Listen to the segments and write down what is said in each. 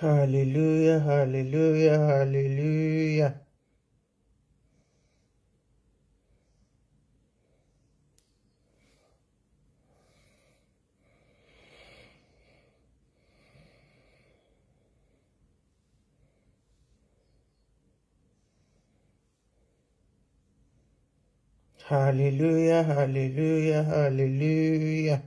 Hallelujah, hallelujah, hallelujah. Hallelujah, hallelujah, hallelujah.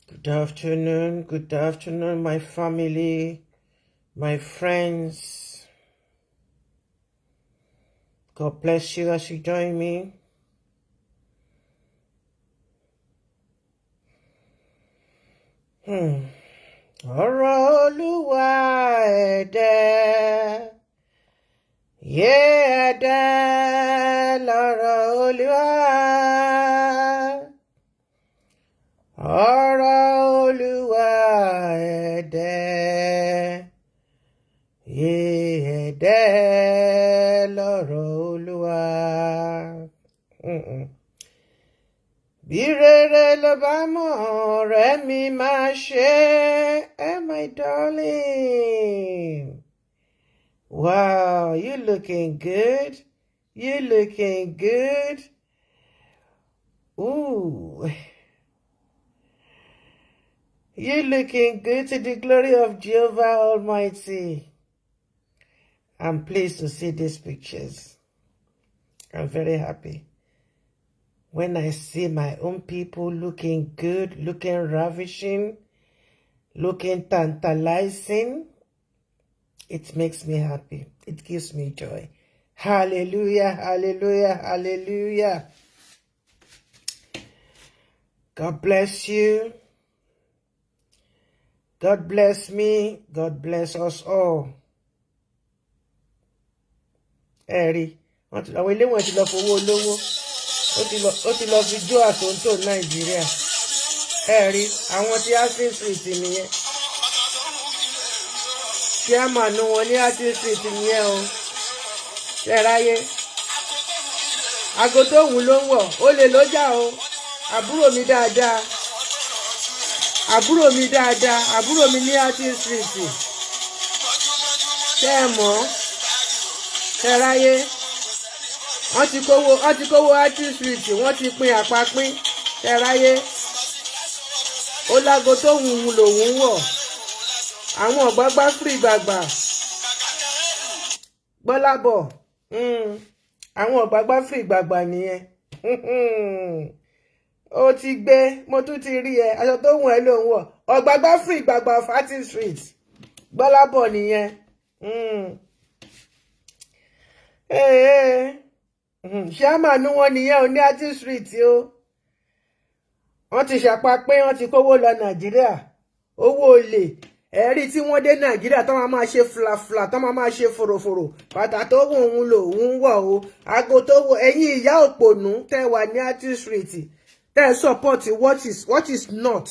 Good afternoon, my family, my friends. God bless you as you join me. Ọ̀rọ̀ Olúwa ẹ̀dẹ́, yé ẹ̀dẹ́ lọ̀rọ̀ Olúwa. Ọ̀rọ̀ Olúwa ẹ̀dẹ́, yé ẹ̀dẹ́ lọ̀rọ̀ Olúwa. Bí rere ló bá mọ̀, ọ̀rẹ́ mi máa ṣe é, my darling. Wow, you looking good. You looking good. Ooh. You looking good to the glory of Jehovah Almighty. I'm pleased to see these pictures. I'm very happy. When I see my own people looking good, looking ravishing, looking tantalizing, it makes me happy. It gives me joy. Hallelujah, hallelujah, hallelujah. God bless you. God bless me. God bless us all. Ẹ rí, àwọn ilé wọn ti lọ fowó olówó. Ó ti lọ fi jó àtúntò Nàìjíríà. Ẹ rí, àwọn tí Artin Street nìyẹn. Chairman wọn ní Artin Street nìyẹn o. Ṣé ráyé? Aago tó wù ló ń wọ̀, ó lè ló jà o. Àbúrò mi dáadáa. Àbúrò mi dáadáa, àbúrò mi ní Artin Street. Ṣé ẹ mọ̀? Ṣé ráyé? Wọ́n ti kówó Artin Street, wọ́n ti pín àpapín. Ṣé ráyé? Ó lágo tó wù ú lòun wọ̀. Àwọn ọ̀gbágbá free gbàgbà. Gbọ́lábọ̀. Àwọn ọ̀gbágbá free gbàgbà nìyẹn. Ó ti gbé, mo tún ti rí ẹ, aṣọ tó wù ẹ́ ló ń wọ̀. Ọ̀gbágbá free gbàgbà of Artin Street. Gbọ́lábọ̀ nìyẹn. Chairman wọn nìyẹn ò ní Artin Street o. Wọ́n ti ṣàpapín, wọ́n ti kówó lọ Nàìjíríà. Owó olè. Ẹ̀rí tí wọ́n dé Nàìjíríà tó máa máa ṣe flafla, tó máa máa ṣe fòròfòrò. Bàtà tó wù òun lòun wọ̀ o. Aago tó wù ẹ̀yin ìyá òpònú tẹ́ wà ní Artin Street. Tẹ́ support what is not.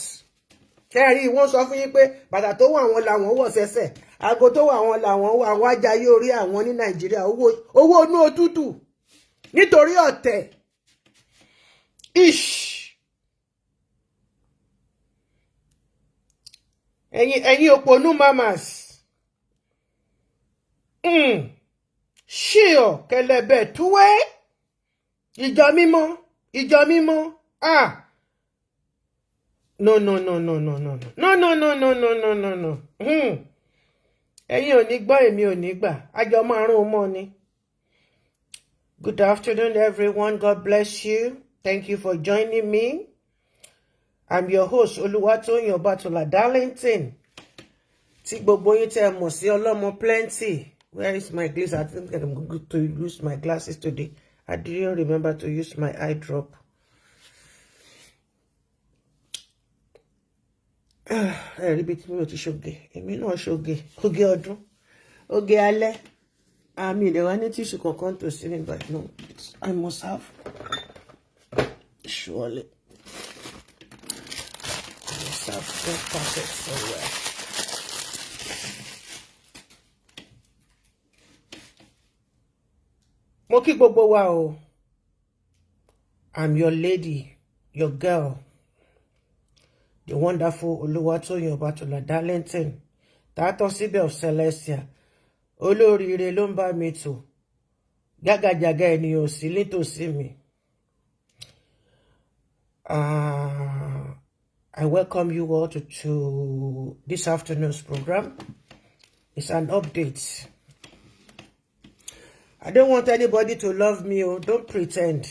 Ṣé rí, wọ́n sọ fún yín pé bàtà tó wù àwọn làwọn wọ̀ sẹ́sẹ̀. Aago tó wù àwọn làwọn wọ̀, àwọn ajayé orí àwọn ní Nàìjíríà. Owó inú òtútù. Nítorí ọ̀tẹ̀. Ish. Ẹ̀yin òpònú mamas. Ṣíọ̀ kẹlẹ̀bẹ̀ túwé. Ìjọ mímọ́, ìjọ mímọ́. Ah. No, no, no, no, no, no, no. No, no, no, no, no, no, no, no. Ẹ̀yin ò ní gbọ́, èmi ò ní gbà. Àjọ márùn-ún mọ́ ni. Good afternoon, everyone. God bless you. Thank you for joining me. I'm your host, Oluwatoyin Obatola Darlington. Tí gbogbo yín tẹ́ mọ̀ sí Ọlọ́mọ Plenty. Where is my glass? I think I'm going to use my glasses today. I didn't remember to use my eye drop. Ẹ rí ibi tí mi ò ti ṣoge. Èmi náà ṣoge. Oge ọdún. Oge alẹ́. Àmì ìdẹ̀wà ní tissue kankan tó sí mi, but no, I must have. Surely. must have got packet somewhere. Mo kí gbogbo wa o. I'm your lady, your girl, the wonderful Olúwatóyìn Ọbátọ́lá Darlington, tààtọ̀ síbẹ̀ of Celestia. Olóríire ló ń bá mi tò. Jágajàga ènìyàn ò sí nítòsí mi. I welcome you all to this afternoon's program. It's an update. I don't want anybody to love me. Oh, don't pretend.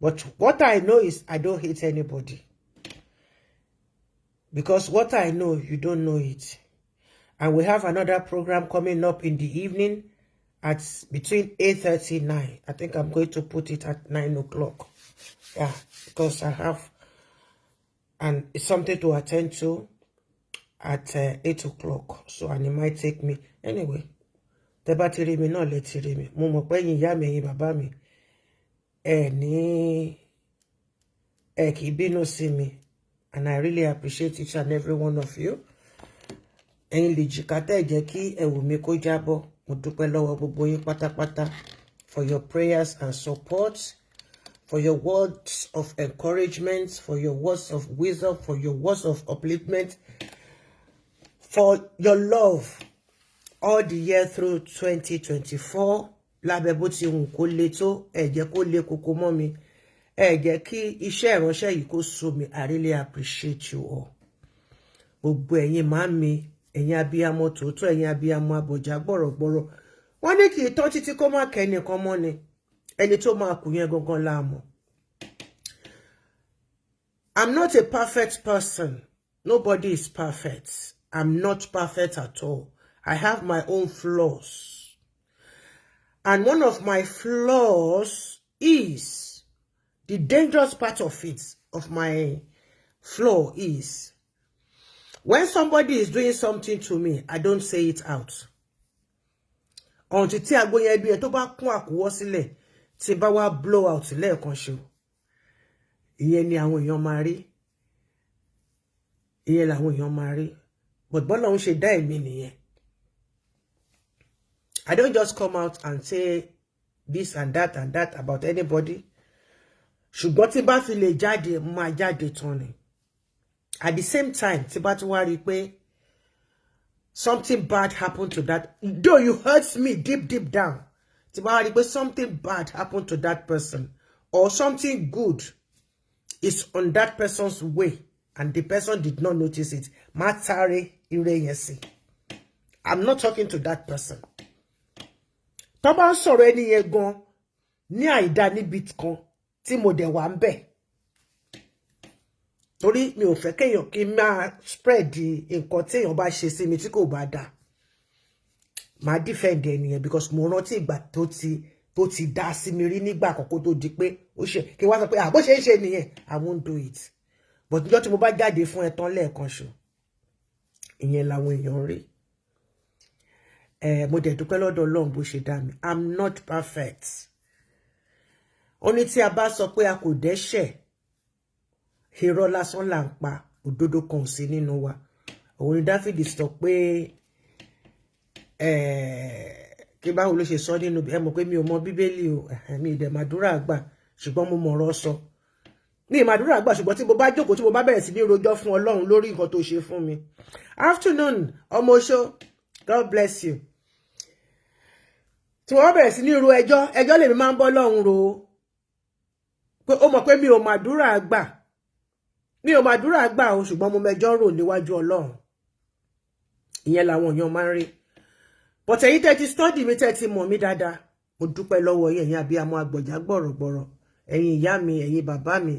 But what I know is I don't hate anybody. Because what I know, you don't know it. And we have another program coming up in the evening at between 8:30 9. I think I'm going to put it at 9 o'clock. Yeah, because I have and it's something to attend to at 8 o'clock. So, and it might take me. Anyway, tẹ́ bá ti rí mi náà lẹ ti rí mi. Mo mọ̀ pé ẹ̀yin ìyá mi, ẹ̀yin bàbá mi, ẹ ní ẹ kì í bínú sí mi. And I really appreciate each and every one of you. Ẹ̀yin lè jìkà tẹ́ jẹ́ kí ẹ̀wù mi kó jábọ́. Mo dúpẹ́ lọ́wọ́ gbogbo yín pátápátá for your prayers and support, for your words of encouragement, for your words of wisdom, for your words of upliftment, for your love all the year through 2024. Lábẹ́ bó ti wù kó le tó, ẹ jẹ́ kó le koko mọ́ mi. Ẹ jẹ́ kí iṣẹ́ ìránṣẹ́ yìí kó sú mi. I really appreciate you all. Gbogbo ẹ̀yin màámi, ẹ̀yin abiyamọ tòótọ́, ẹ̀yin abiyamọ abọ̀já gbọ̀rọ̀gbọ̀rọ̀. Wọ́n ní kì í tán títí kó má kẹ́nìkan mọ́ ni. Ẹni tó máa kù yẹn gangan la mọ̀. I'm not a perfect person. Nobody is perfect. I'm not perfect at all. I have my own flaws. And one of my flaws is, the dangerous part of it, of my flaw is, when somebody is doing something to me, I don't say it out. Until tí agbo yẹn bí ẹ tó bá kún àkúwọ́ sílẹ̀, tí bá wá blow out lẹ́ẹ̀kan ṣo. Ìyẹn ni àwọn èèyàn máa rí. Ìyẹn làwọn èèyàn máa rí. But bọ́lá ń ṣe dá èmi nìyẹn. I don't just come out and say this and that and that about anybody. Ṣùgbọ́n tí bá fi lè jáde, máa jáde tán ni. At the same time, tí bá tún wá rí pé something bad happened to that, though you hurt me deep, deep down, tí bá wá rí pé something bad happened to that person or something good is on that person's way and the person did not notice it, má táré ire yẹn sí. I'm not talking to that person. Tó bá ń sọ̀rọ̀ ẹni yẹn gan ní àìdá níbi kan tí mo dẹ̀ wà ń bẹ̀. Torí mi ò fẹ́ kéèyàn kí n máa spread nǹkan tí èèyàn bá ṣe sí mi tí kò bá dáa. Màá defend ẹni yẹn because mo rántí ìgbà tó ti dá sí mi rí nígbà àkọ́kọ́ tó di pé ó ṣe kí wá sọ pé àbó ṣe ń ṣe nìyẹn. I won't do it. But níjọ́ tí mo bá jáde fún ẹ tán lẹ́ẹ̀kan ṣo, ìyẹn làwọn èèyàn rí. Mo dẹ̀ dúpẹ́ lọ́dọ̀ Ọlọ́run bó ṣe dá mi. I'm not perfect. Ó ní tí a bá sọ pé a kò dẹ́ṣẹ̀, irọ́ lásán là ń pa, òdodo kan ò sí nínú wa. Òun ni Dáfídì sọ pé kí báwo ló ṣe sọ nínú ẹ mọ̀ pé mi ò mọ Bíbélì o, mi ì dẹ̀ màdúrà gbà, ṣùgbọ́n mo mọ̀ ọ̀rọ̀ sọ. Ní ìmàdúrà gbà, ṣùgbọ́n tí mo bá jókòó, tí mo bá bẹ̀rẹ̀ sí ní rojọ́ fún Ọlọ́run lórí nǹkan tó ṣe fún mi. Afternoon, ọmọ oṣó, God bless you. Tí wọ́n bẹ̀rẹ̀ sí ní ro ẹjọ́, ẹjọ́ lèmi máa ń bọ́ Ọlọ́run ro, pé ó mọ̀ pé mi ò màdúrà gbà, mi ò màdúrà gbà o, ṣùgbọ́n mo mẹjọ́ rò níwájú Ọlọ́run. Ìyẹn làwọn èèyàn máa ń rí. But ẹ̀yin tẹ́ ti study mi, tẹ́ ti mọ̀ mí dáadáa, mo dúpẹ́ lọ́wọ́ yín, ẹ̀yin abiyamọ agbọ̀já gbọ̀rọ̀gbọ̀rọ̀, ẹ̀yin ìyá mi, ẹ̀yin bàbá mi,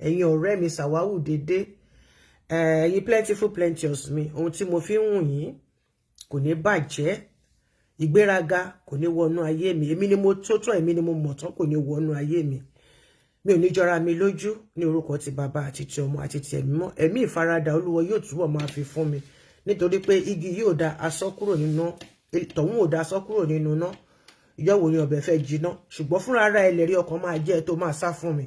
ẹ̀yin ọ̀rẹ́ mi sàwáwù dédé, ẹ̀yin plentiful plenteous mi. Ohun tí mo fi ń wùn yín kò ní bàjẹ́. Ìgbéraga kò ní wọnú ayé mi. Èmi ni mo tó tán, èmi ni mo mọ̀ tán, kò ní wọnú ayé mi. Mi ò ní jọra mi lójú ní orúkọ ti bàbá àti ti ọmọ àti ti ẹ̀mí mọ́. Ẹ̀mí ìfaradà, Olúwa yóò túbọ̀ máa fi fún mi, nítorí pé igi yóò da asọ́ kúrò nínú tọ̀hún, ò da asọ́ kúrò nínú iná. Ìjọ́ wo ni ọbẹ̀ fẹ́ jiná? Ṣùgbọ́n fúnra ara ẹlẹ́rìí ọkàn máa jẹ́ tó máa sá fún mi.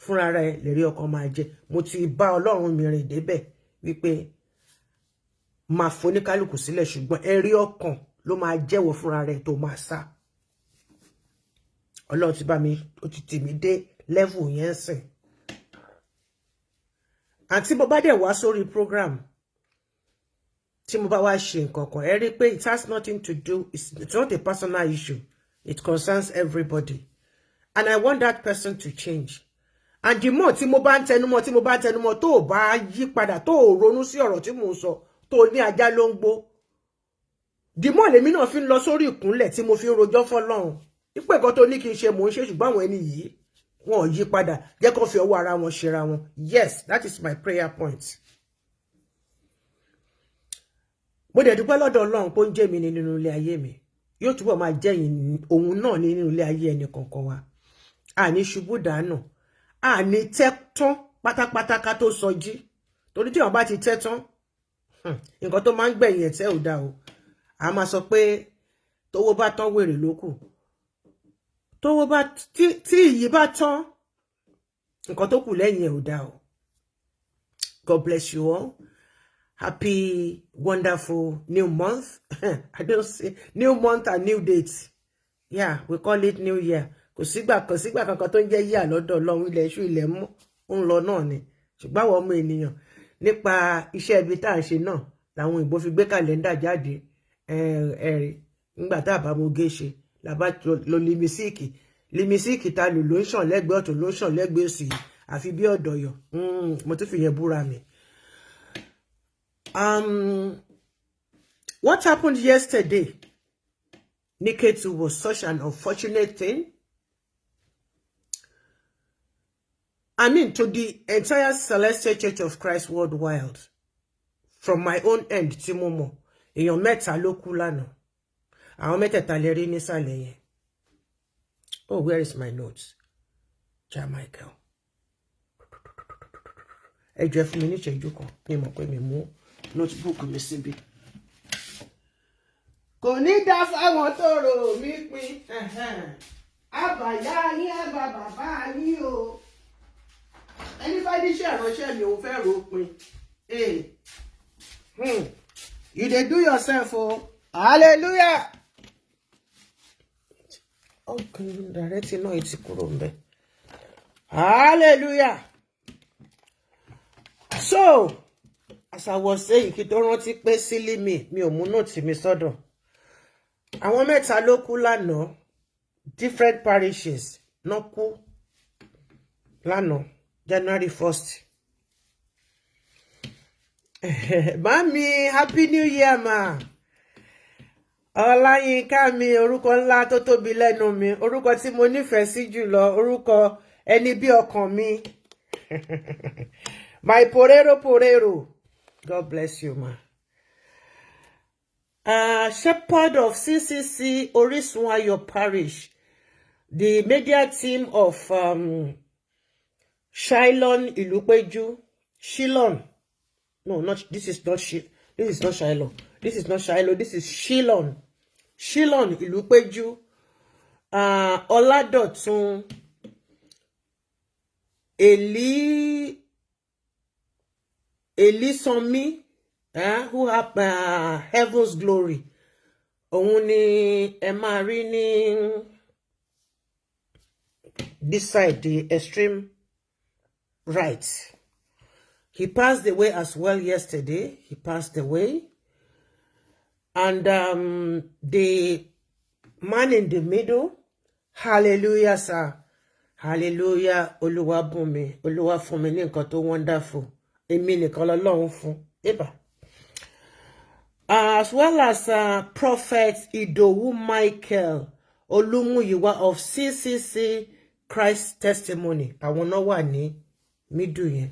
Fúnra rẹ̀ lè rí ọkàn máa jẹ. Mo ti bá Ọlọ́run mi rìn débẹ̀ wípé máa foníkálukú sílẹ̀, ṣùgbọ́n ẹ̀rí ọkàn ló máa jẹ́wọ́ fúnra rẹ̀ tó máa sá. Ọlọ́run ti bá mi, ó ti tì mí dé level yẹn sìn. Àti bó bá dẹ̀ wá sórí program tí mo bá wá ṣe nǹkan kan, ẹ rí i pé it has nothing to do, it's not a personal issue, it concerns everybody, and I want that person to change. And the more tí mo bá ń tẹnumọ́, tí mo bá ń tẹnumọ́, tó o bá yí padà, tó o ronú sí ọ̀rọ̀ tí mò ń sọ, tó o ní ajá ló ń gbó, the more lèmi náà fi ń lọ sórí ìkúnlẹ̀ tí mo fi ń rojọ́ fọ́lọ́run ipò ẹ̀kọ́ tó ní kí n ṣe, mò ń ṣe, ṣùgbọ́n àwọn ẹni yìí, wọn ò yí padà, jẹ́ kó fi ọwọ́ ara wọn ṣera wọn. Yes, that is my prayer point. Mo dẹ̀ dúpẹ́ lọ́dọ̀ Ọlọ́run pé ó ń jẹ́ mi ní nínú ilé ayé mi, yóò túbọ̀ máa jẹ́ òun náà ní nínú ilé ayé ẹnì kọ̀ọ̀kan wa. Àní ṣubú dànù, àní tẹ́ tán pátápátá ká tó sọ jí, torí tí wọn bá ti tẹ́ tán, nǹkan tó máa ń gbẹ̀yìn ẹ̀tẹ́ ò dáa o. A máa sọ pé tówó bá tán, wèrè ló kù. Tówó bá tí iyì bá tán, nǹkan tó kù lẹ́yìn ẹ̀ ò dáa o. God bless you all. Happy wonderful new month. I don't say new month and new date. Yeah, we call it new year. Kò sígbà kankan tó ń jẹ́ yíyà lọ́dọ̀ Ọlọ́run. Ilẹ̀ iṣu ilẹ̀ mú ń lọ náà ni, ṣùgbọ́n àwọn ọmọ ènìyàn, nípa iṣẹ́ ibi tá à ń ṣe náà làwọn òyìnbó fi gbé kàlẹ́ndà jáde. Ẹ̀rí nígbà tá a bá mo gé ṣe làbá lo limisíìkì, limisíìkì ta lò ló ń ṣàn lẹ́gbẹ̀ẹ́ ọ̀tún, ló ń ṣàn lẹ́gbẹ̀ẹ́ òsì, àfi bí ọ̀dọ̀yọ̀. Mo tún fi yẹn búra mi. What happened yesterday ní Kétu was such an unfortunate thing. I mean, to the entire Celestial Church of Christ worldwide, from my own end tí mo mọ̀, èèyàn mẹ́ta ló kú lánàá. Àwọn mẹ́tẹ̀ẹ̀ta lè rí nísàlẹ̀ yẹn. Oh, where is my notes? Ja Michael. Ẹ jọ̀ọ́, fún mi ní ìṣẹ́jú kan, mi mọ̀ pé mi mú notebook mi síbi. Kò ní dá fáwọn tó rò mí pin. Àbàyá yín, àbà bàbá yín o. Ẹni bá díṣẹ́ ìránṣẹ́ mi, òun fẹ́ rò ó pin. You dey do yourself o. Hallelujah. Okay, direct náà ti kúrò ń bẹ̀. Hallelujah. So, as I was saying, kí tó rántí pé sílí mi, mi ò mú note mi sọ́dọ̀. Àwọn mẹ́ta ló kú lánàá, different parishes náà kú lánàá, January 1st. Mami, happy new year, ma. Ọláyínká mi, orúkọ ńlá tó tóbi lẹ́nu mi, orúkọ tí mo nífẹ̀ẹ́ sí jùlọ, orúkọ ẹni bí ọkàn mi. My porero porero. God bless you, ma. Shepherd of CCC Orisun Ayo Parish, the media team of Shilon Ilupeju, Shilon. No, not this is not Shi, this is not Shiloh. This is not Shiloh. This is Shilon. Shilon Ilupeju. Ọládọ̀tun Eli Elisanmi, who have Heaven's Glory. Òun ni ẹ máa rí ní this side, the extreme right. He passed away as well yesterday. He passed away. And the man in the middle, hallelujah, sir. Hallelujah, Olúwa bùn mi, Olúwa fún mi ní nǹkan tó wonderful. Èmi nìkan l'Ọlọ́run fún. Eba. As well as Prophet Idowu Michael Olumuyiwa of CCC Christ Testimony. Àwọn náà wà ní middle yẹn.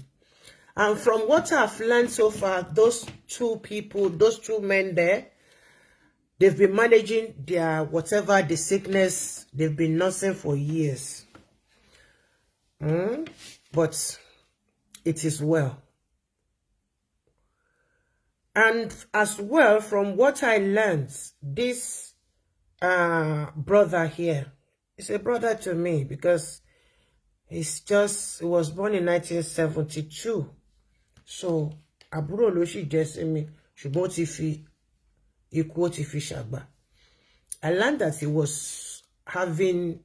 And from what I've learned so far, those two people, those two men there, they've been managing their whatever the sickness they've been nursing for years. But it is well. And as well, from what I learned, this brother here is a brother to me because He was born in 1972, so àbúrò ló sì jẹ́ sí mi, ṣùgbọ́n ó ti fi ikú, ó ti fi ṣàgbà. I learned that he was having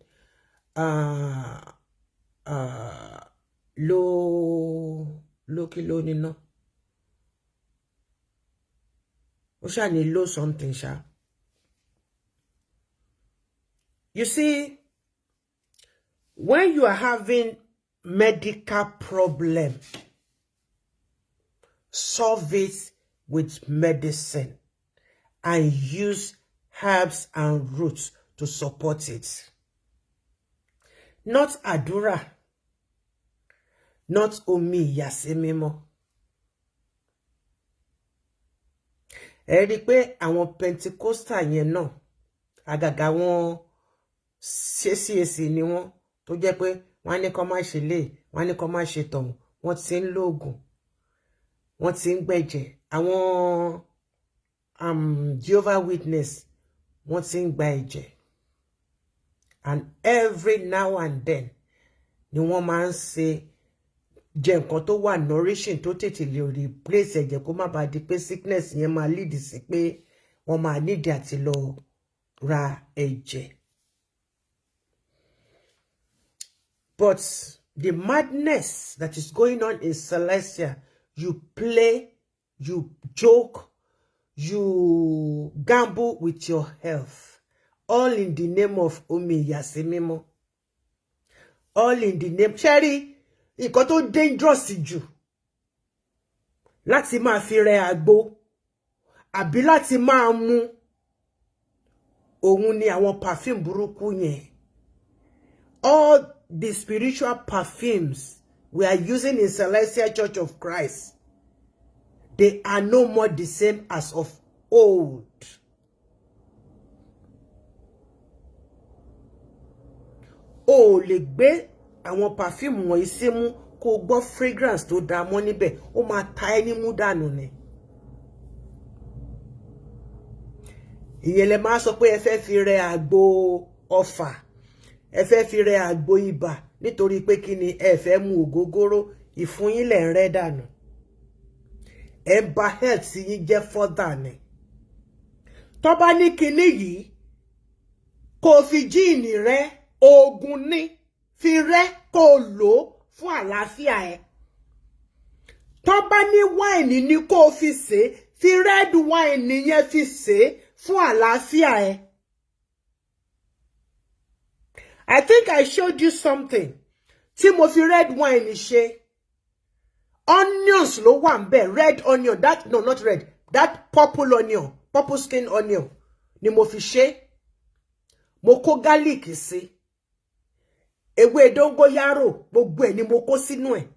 low low kí ló níná, ó ṣáà ní low something ṣá. You see, when you are having medical problem, solve it with medicine and use herbs and roots to support it. Not àdúrà, not omi ìyàsímímọ́. Ẹ rí i pé àwọn Pentecostal yẹn náà, àgàgà wọn CAC ni wọ́n, tó jẹ́ pé wọ́n á ní kó má ṣe lè, wọ́n á ní kó má ṣe tọ̀hún, wọ́n ti ń lóògùn, wọ́n ti ń gbẹ̀jẹ̀. Àwọn Jehovah Witness, wọ́n ti ń gba ẹ̀jẹ̀, and every now and then ni wọ́n máa ń ṣe jẹ nǹkan tó wà nourishing, tó tètè lè replace ẹ̀jẹ̀, kó má bàa di pé sickness yẹn máa lead sí pé wọ́n máa nídìí àti lọ ra ẹ̀jẹ̀. But the madness that is going on in Celestia, you play, you joke, you gamble with your health, all in the name of omi ìyàsímímọ́. All in the name. Ṣẹ́rí, nǹkan tó dangerous jù láti máa fi rẹ àgbo àbí láti máa mu òun ni àwọn perfume burúkú yẹn. All the spiritual perfumes we are using in Celestial Church of Christ, they are no more the same as of old. O ò lè gbé àwọn perfume wọ̀nyí símú kó o gbọ́ fragrance tó dáa mọ́ níbẹ̀, ó máa ta ẹ́ nímú dànù ni. Ìyẹn lẹ máa sọ pé ẹ fẹ́ fi rẹ àgbo ọfà, ẹ fẹ́ fi rẹ àgbo ibà, nítorí pé kí ni? Ẹ fẹ́ mu ògógóró, ìfun yín lẹ̀ ń rẹ́ dànù. Ẹ ń ba health yín jẹ́ further ni. Tó bá ní kinní yìí kó o fi gin rẹ, oògùn ní fi rẹ, kó o lò ó fún àlàáfíà ẹ. Tó bá ní wine ní kó o fi sè é, fi red wine yẹn fi sè é fún àlàáfíà ẹ. I think I showed you something tí mo fi red wine ṣe. Onions ló wà ń bẹ̀, red onion, that, no, not red, that purple onion, purple skin onion ni mo fi ṣe. Mo kó garlic sí, ewé dóngóyárò, gbogbo ẹ̀ ni mo kó sínú ẹ̀.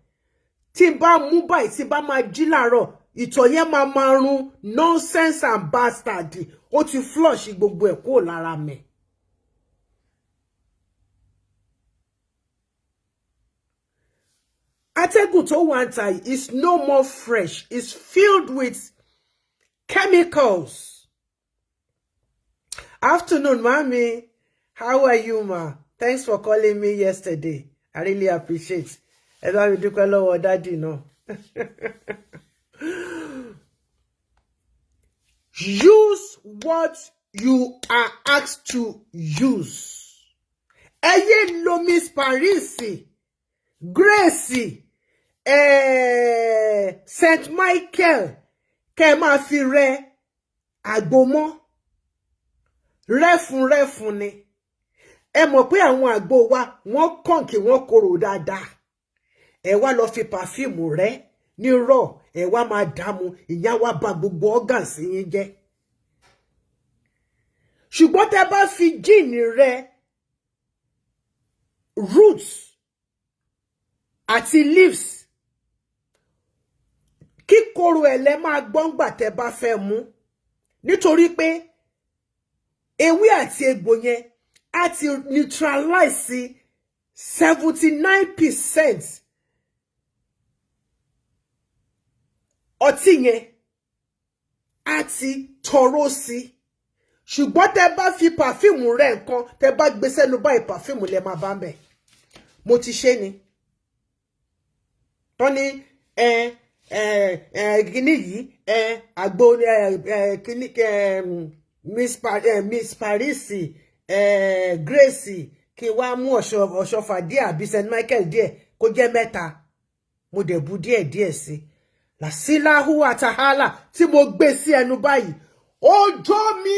Tí n bá mú báyìí, tí n bá máa jí láàárọ̀, ìtọ̀ yẹn máa máa run nonsense and bastard. Ó ti flush gbogbo ẹ̀ kúrò lára mi. Atẹ́gùn tó wà ń ta is no more fresh, is filled with chemicals. Afternoon, mami. How are you, ma? Thanks for calling me yesterday. I really appreciate. Ẹ bá mi dúpẹ́ lọ́wọ́ daddy náà. Use what you are asked to use. Ẹ yé lo Miss Paris, Grace, St. Michael kẹ́ ẹ máa fi rẹ àgbo mọ́. Rẹ́fun rẹ́fun ni. Ẹ mọ̀ pé àwọn àgbo wa, wọ́n kàn kí wọ́n korò dáadáa. Ẹ wá lọ fi perfume rẹ ní rọ, ẹ wá máa dààmú, ìyá wa bà gbogbo organs yín jẹ́. Ṣùgbọ́n tẹ́ bá fi gin rẹ roots àti leaves, kíkorò ẹ̀ lẹ máa gbọ́ngbà tẹ́ bá fẹ́ mú, nítorí pé ewé àti egbò yẹn á ti neutralize 79% ọtí yẹn, á ti tọrọ sí. Ṣùgbọ́n tẹ́ bá fi perfume rẹ nǹkan, tẹ́ bá gbé sẹ́nu báyìí, perfume lẹ máa bá ń bẹ̀. Mo ti ṣe ni tọ́ ní ẹ ẹ ẹ kíní yìí, ẹ àgbo ẹ ẹ kíní ẹ Miss Paris, ẹ Grace, kí wá mú ọ̀ṣọ́fà díẹ̀ àbí St Michael díẹ̀, kó jẹ́ mẹ́ta. Mo dẹ̀ bu díẹ̀ díẹ̀ sí làsíláhù àtàhálà tí mo gbé sí ẹnu báyìí, ó jó mi,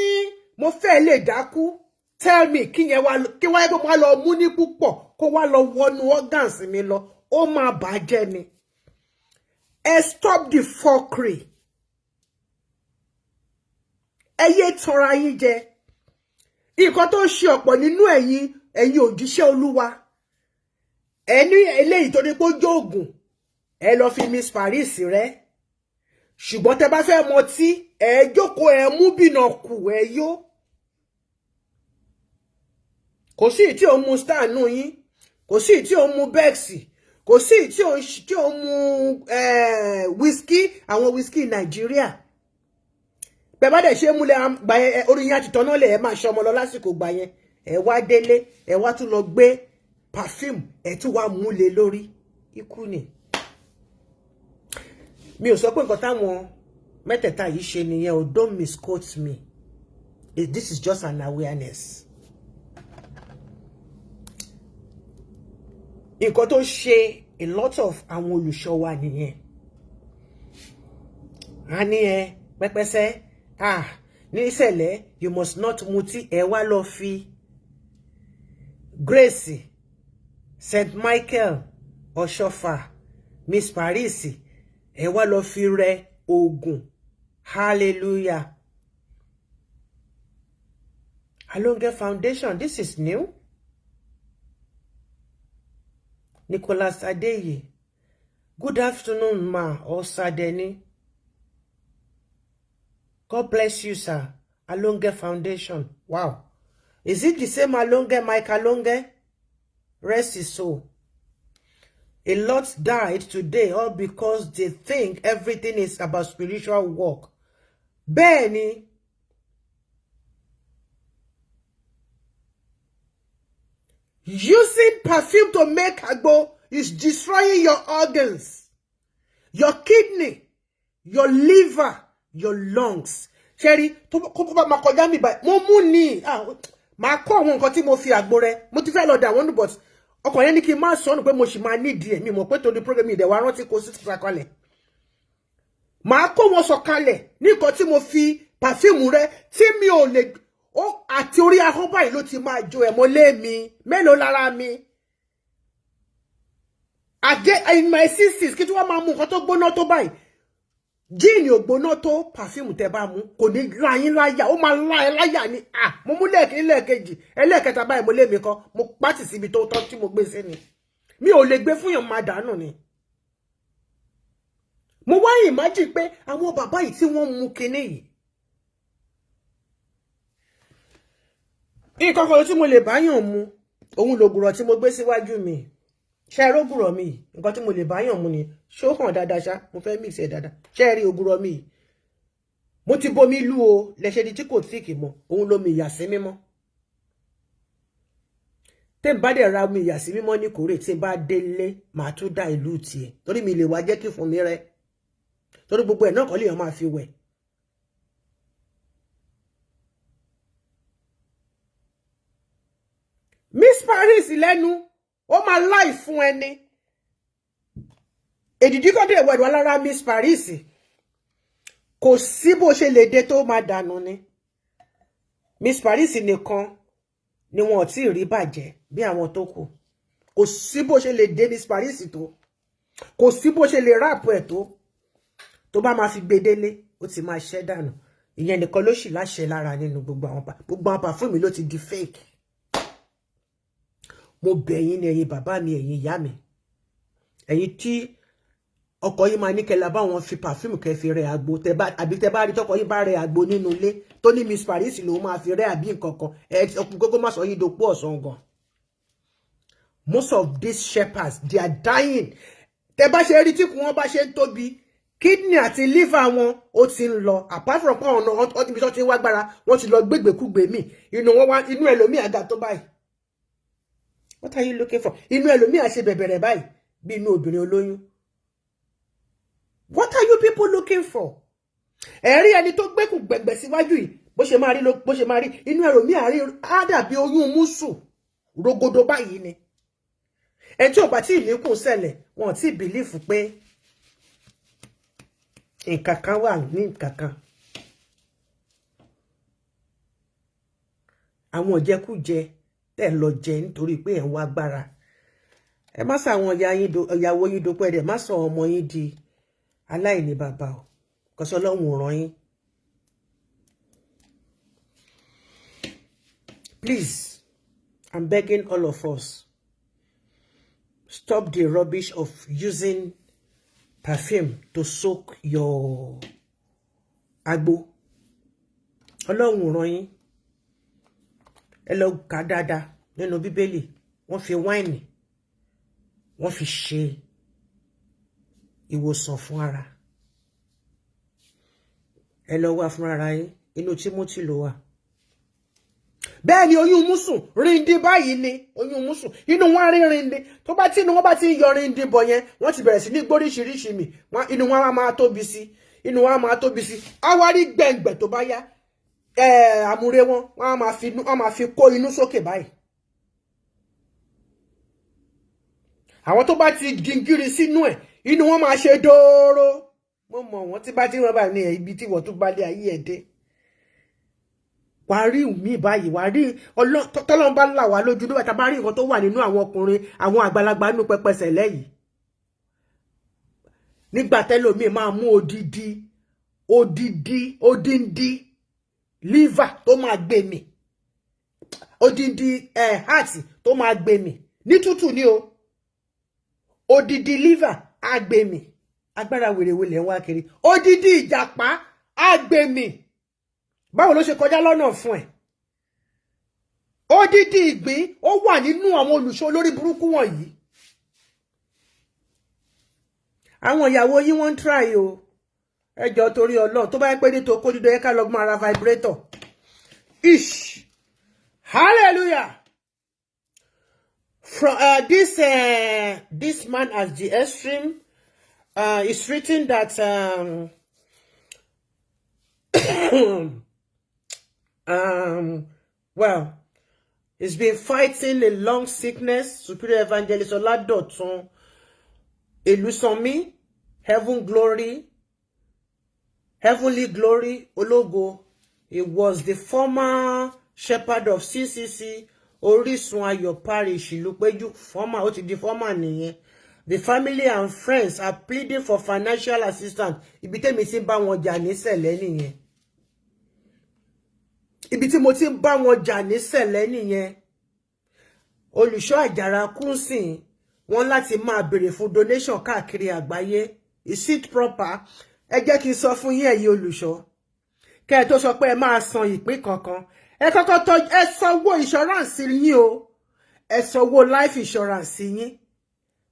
mo fẹ́ lè dákú. Tell me, kí yẹn wá kí wáyé pé mo wá lọ mú ní púpọ̀, kó wá lọ wọnú organs mi lọ, ó máa bàjẹ́ ni. Ẹ stop the fuckery. Ẹ yé tanra yín jẹ. Nǹkan tó ń ṣe ọ̀pọ̀ nínú ẹ̀yin òjíṣẹ́ Olúwa, ẹ ní eléyìí tó ní pé ó jó oògùn, ẹ lọ fi Miss Paris rẹ. Ṣùgbọ́n tẹ bá fẹ́ mọtí, ẹ jókòó, ẹ mú bìnà kù, ẹ yó. Kò sí tí ò ń mu Star nù yín, kò sí tí ò ń mu Beck's, kò sí tí ò ń mu whisky, àwọn whisky Nàìjíríà. Bẹ́ẹ̀ bá dẹ̀ ṣe múlẹ̀ gbà yẹn, orí yín àti tọ́nà lẹ̀, ẹ máa ṣọmọ lọ lásìkò gbà yẹn. Ẹ wá délé, ẹ wá tún lọ gbé perfume, ẹ tún wá múlẹ̀ lórí. Ikú ni. Mi ò sọ pé nǹkan táwọn mẹ́tẹ̀ẹ̀ta yìí ṣe nìyẹn o. Don't misquote me. This is just an awareness. Nǹkan tó ṣe a lot of àwọn olùṣọ́ wa nìyẹn. A ní ẹ pẹ́pẹ́sẹ́, ah, ní ìṣẹ̀lẹ̀, you must not mutí. Ẹ wá lọ fi Grace, St Michael, Ọ̀ṣọ́fà, Miss Paris, ẹ wá lọ fi rẹ oògùn. Hallelujah. Alonge Foundation, this is new. Nicholas Adeye, good afternoon, ma Osadeni. God bless you, sir. Alonge Foundation. Wow. Is it the same Alonge, Mike Alonge? Rest his soul. A lot died today all because they think everything is about spiritual work. Bẹ́ẹ̀ni. Using perfume to make agbo is destroying your organs, your kidney, your liver, your lungs. Ṣẹ́rí tó kó bá máa kọjá mi báyìí, mo mú ní máa kó àwọn nǹkan tí mo fi àgbo rẹ. Mo ti fẹ́ lọ dà wọ́n nù, but ọkàn yẹn ní kí n má sọnù pé mo sì máa nídìí ẹ̀. Mi mọ̀ pé torí program ìdẹ̀wà rántí kó sí kalẹ̀. Màá kó wọn sọ̀kalẹ̀ ní nǹkan tí mo fi perfume rẹ tí mi ò lè ó àti orí ahọ́n báyìí ló ti máa jó ẹ̀ mọ́lé mi mélòó lára mi. Àdé in my 60s, kí tí wọ́n máa mú nǹkan tó gbóná tó báyìí. Gin ò gbóná tó perfume tẹ́ bá mú, kò ní lá yín láyà, ó máa lá ẹ láyà ni. Ah, mo mú lẹ́ẹ̀kínní, lẹ́ẹ̀kejì, ẹlẹ́ẹ̀kẹta báyìí, mo lé mi kan, mo pàtì síbi tó tọ́ tí mo gbé sí ni. Mi ò lè gbé fún yàn, máa dànù ni. Mo wá imagine pé àwọn bàbá yìí tí wọ́n mú kinní yìí, nǹkan kan tí mo lè báyàn mu, òun lògùrọ̀ tí mo gbé síwájú mi. Ṣe é rógùrọ̀ mi? Nǹkan tí mo lè báyàn mu ni. Ṣó hàn dáadáa ṣá? Mo fẹ́ mix ẹ̀ dáadáa. Ṣe é rí ògùrọ̀ mi? Mo ti bomi lú o lẹ́sẹ̀ di tí kò tíìkì mọ́. Òun lomi ìyàsí mímọ́. Tẹ́ n bá dẹ̀ ra omi ìyàsí mímọ́ ní kórè, tí n bá délé, màá tún dá ìlú tiẹ̀, torí mi lè wá jẹ́ kí fún mi rẹ, torí gbogbo ẹ̀ náà kọ́ lèèyàn máa fi wẹ̀. Miss Paris lẹ́nu, ó máa láì fún ẹni èdìdí kan dé wẹ̀dùn alára Miss Paris. Kò sí bó ṣe lè dé tó máa dànù ni. Miss Paris nìkan ni wọn ò tí ì rí bàjẹ́ bí àwọn tó kù. Kò sí bó ṣe lè dé Miss Paris tó, kò sí bó ṣe lè wrap ẹ̀ tó, tó bá máa fi gbé délé, ó ti máa ṣẹ́ dànù. Ìyẹn nìkan ló sì láṣẹ lára nínú gbogbo àwọn perfume ló ti di fake. Mo bẹ̀ yín ní, ẹ̀yin bàbá mi, ẹ̀yin ìyá mi, ẹ̀yin tí ọkọ yín máa ní kẹ́ bá wọn fi perfume kẹ́ fi rẹ àgbo, tẹ́ bá àbí tẹ́ bá rí tọkọ yín bá rẹ àgbo nínú ilé, tó ní Miss Paris lòun máa fi rẹ àbí nǹkan kan, ẹ ọkùnrin gógó má sọ yín dopó ọ̀sán gan. Most of these shepherds, they are dying. Tẹ́ bá ṣe rí tí kù wọn bá ṣe ń tóbi, kidney àti liver wọn ó ti ń lọ. Apart from pé ọ̀nà ibi tó ti ń wá gbára, wọ́n ti lọ gbégbèkúgbè míì inú wọn wá inú ẹlòmíì àga tó báyìí. What are you looking for? Inú ẹlòmíì á ṣe bẹ̀bẹ̀rẹ̀ báyìí bí inú obìnrin olóyún. What are you people looking for? Ẹ̀rí ẹni tó gbẹ́kùn gbẹ̀gbẹ̀ síwájú yìí, bó ṣe máa rí, bó ṣe máa rí, inú ẹlòmíì àrí á dàbí oyún mùsù rogodo báyìí ni. Ẹni tí ò bá tí ì níkùn ṣẹlẹ̀, wọn ò tí ì believe pé nǹkan kan wà ní nǹkan kan. Àwọn ìjẹkújẹ tẹ́ ń lọ jẹ nítorí pé ẹ̀ ń wá agbára. Ẹ má sọ àwọn ìyàwó yín dopẹ́, ẹ̀ má sọ ọmọ yín di aláìní bàbá o. Kọ́sọ́ Ọlọ́run ò ràn yín. Please, I'm begging all of us, stop the rubbish of using perfume to soak your agbo. Ọlọ́run ò ràn yín. Ẹ lọ kà dáadáa nínú Bíbélì, wọ́n fi wáìnì, wọ́n fi ṣe ìwòsàn fún ara. Ẹ lọ wá fún ara yín, inú Tímótì ló wà. Bẹ́ẹ̀ ni oyún mùsùn rìndí báyìí ni oyún mùsùn, inú wọn rí rìndí. Tó bá tí inú wọn bá ti ń yọ rìndí bọ̀ yẹn, wọ́n ti bẹ̀rẹ̀ sí ní gbóríṣiríṣi mi. Inú wọn á máa tóbi sí, inú wọn á máa tóbi sí, á wá rí gbẹ̀ngbẹ̀. Tó bá yá, àmúre wọn, wọ́n á máa fi kó inú sókè báyìí. Àwọn tó bá ti gingiri sínú ẹ̀, inú wọn máa ṣe dóóró. Mo mọ̀ wọ́n tí bá tí wọ́n bá ní ibi tí wọ́n tún bá lé ayé ẹ̀ dé, wàá rí mi báyìí, wàá rí tọ́lọ́run bá là wá lójú nígbà tá a bá rí nǹkan tó wà nínú àwọn ọkùnrin, àwọn àgbàlagbà nínú pẹpẹsẹ̀ lẹ́yìn. Nígbà tẹ́lòmíì máa mú odidi odidi odindi liver tó máa gbé mi, odindi heart tó máa gbé mi ní tútù ní o, odidi liver á gbé mi. Agbára wèrèwèrè ń wá kiri. Odidi ìjàpá á gbé mi. Báwo ló ṣe kọjá lọ́nà fún ẹ? Odidi ìgbín ó wà nínú àwọn olùṣọ́ olórí burúkú wọ̀nyí. Àwọn ìyàwó yín, wọ́n ń try o. Ẹ jọ̀ọ́, torí Ọlọ́run, tó bá yẹ pé ní tòkó dídọ̀ yẹ ká lọ máa ra vibrator. Ish, hallelujah. From this man at the extreme, it's written that well, he's been fighting a long sickness. Superior Evangelist Oladotun Elusanmi, Heaven Glory, Heavenly Glory Ologo. He was the former shepherd of CCC Orisun Ayo Parish, Ìlúpéjú. Former, ó ti di former nìyẹn. The family and friends are pleading for financial assistance. Ibi tẹ́mi ti ń bá wọn jà ní sẹ̀lẹ̀ nìyẹn. Ibi tí mo ti ń bá wọn jà ní sẹ̀lẹ̀ nìyẹn. Olùṣọ́ Àjàrà Kúnsìn, wọ́n láti máa béèrè fún donation káàkiri àgbáyé. Is it proper? Ẹ jẹ́ kí n sọ fún yín, ẹ̀yin olùṣọ́, kẹ́ ẹ tó sọ pé ẹ máa san ìpín kankan, ẹ kọ́kọ́ tọ́ ẹ sanwó insurance yín o. Ẹ sanwó life insurance yín,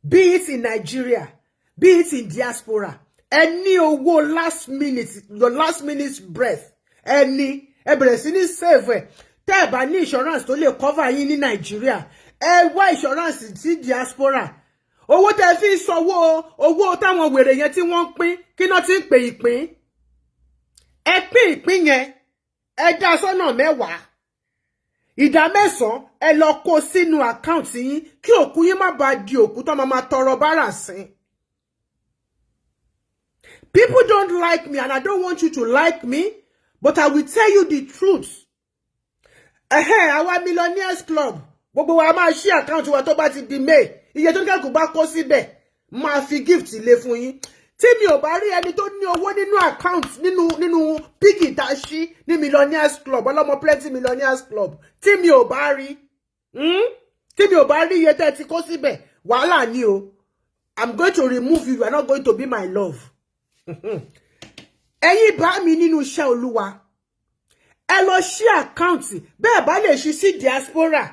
be it in Nigeria, be it in diaspora. Ẹ ní owó last minute, your last minute breath. Ẹ ní ẹ bẹ̀rẹ̀ sí ní save ẹ̀. Tẹ́ ẹ bá ní insurance tó lè cover yín ní Nàìjíríà, ẹ wá insurance sí diaspora. Owó tẹ́ fi sanwó owó táwọn wèrè yẹn tí wọ́n ń pín, kí náà ti ń pè ìpín, ẹ pín ìpín yẹn, ẹ dá sọ́nà 10, ìdá 9 ẹ lọ kó sínú account yín, kí òkú yín má bàa di òkú tó máa tọrọ bárà sí. People don't like me and I don't want you to like me, but I will tell you the truth. Ẹ̀hẹ́n, àwa Millionaires Club, gbogbo wa máa ṣí account wa tó bá ti di May. Iye tó ní kẹ́kọ̀ọ́ bá kó síbẹ̀, máa fi gift lé fún yín. Tí mi ò bá rí ẹni tó ní owó nínú account, nínú piggy tá a ṣí ní Millionaires Club, ọlọ́mọ plenty Millionaires Club, tí mi ò bá rí, Tí mi ò bá rí iye tẹ́ ti kó síbẹ̀, wàhálà ni o. I'm going to remove you. You are not going to be my love. Ẹ̀yin bá mi nínú iṣẹ́ Olúwa, ẹ lọ ṣí account. Bẹ́ẹ̀ bá lè ṣí sí diaspora,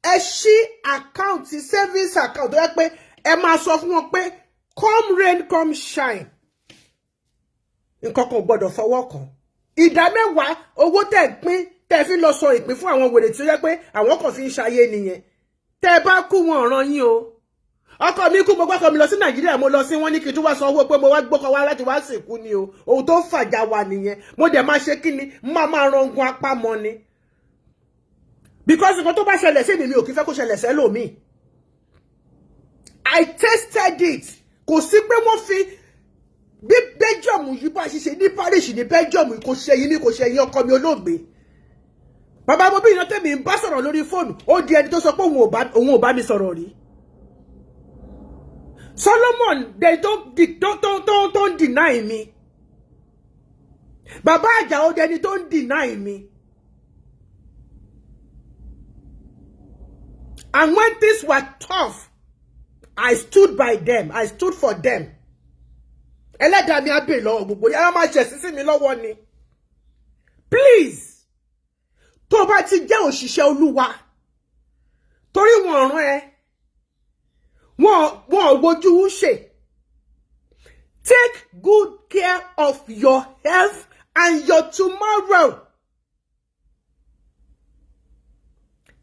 ẹ ṣí account, savings account, tó yẹ pé ẹ máa sọ fún wọn pé come rain, come shine, nǹkan kan ò gbọ́dọ̀ fọwọ́ kàn. Ìdá 10 owó tẹ̀ ń pín, tẹ̀ fi lọ sọ ìpín fún àwọn wèrè tí ó yẹ pé àwọn kan fi ń ṣayé nìyẹn. Tẹ́ ẹ bá kú, wọn ọ̀ràn yín o. Ọkọ mi kú, mo gbọ́kọ mi lọ sí Nàìjíríà, mo lọ sí wọn ní kí n tún wá san owó pé mo wá gbọ́kọ wá láti wá sìnkú ni o. Ohun tó fàjà wà nìyẹn. Mo dẹ̀ máa ṣe kí ni, máa máa rangun apá mọ́ ni, because nǹkan tó bá ṣẹlẹ̀ sí mi, mi ò kí fẹ́ kó ṣẹlẹ̀ sẹ́lòmíì. I tasted it. Kò sí pé wọ́n fi bí Belgium yìí bá ṣe ṣe ní parish ní Belgium, kò ṣe yín ní kò ṣe yín. Ọkọ mi olóògbé, bàbá mo bí iná tẹ̀mí ń bá sọ̀rọ̀ lórí fóònù, ó di ẹni tó sọ pé òun ò bá mi sọ̀rọ̀ rí. Solomon, they don't deny me. Bàbá Àjàó dẹni tó ń deny mi. And when things were tough, I stood by them. I stood for them. Ẹlẹ́dàá mi á bèèrè lọ́wọ́ gbogbo yàrá máa ṣẹ̀ sí mi lọ́wọ́ ni. Please, tó bá ti jẹ́ òṣìṣẹ́ Olúwa, torí wọn rán ẹ, wọn ò wojú ṣe. Take good care of your health and your tomorrow.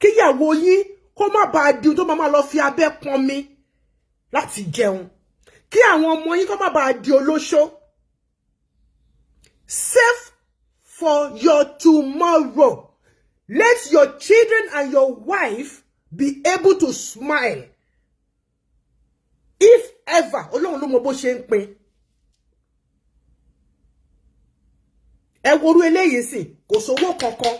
Kíyàwó yín kó má bàa di tó máa lọ fi abẹ́ pọn mi láti jẹun, kí àwọn ọmọ yín kó má bàa di olóṣó. Save for your tomorrow. Let your children and your wife be able to smile. If ever Ọlọ́run ló mọ bó ṣe ń pín. Ẹ worú eléyìí sì, kò sówó kankan,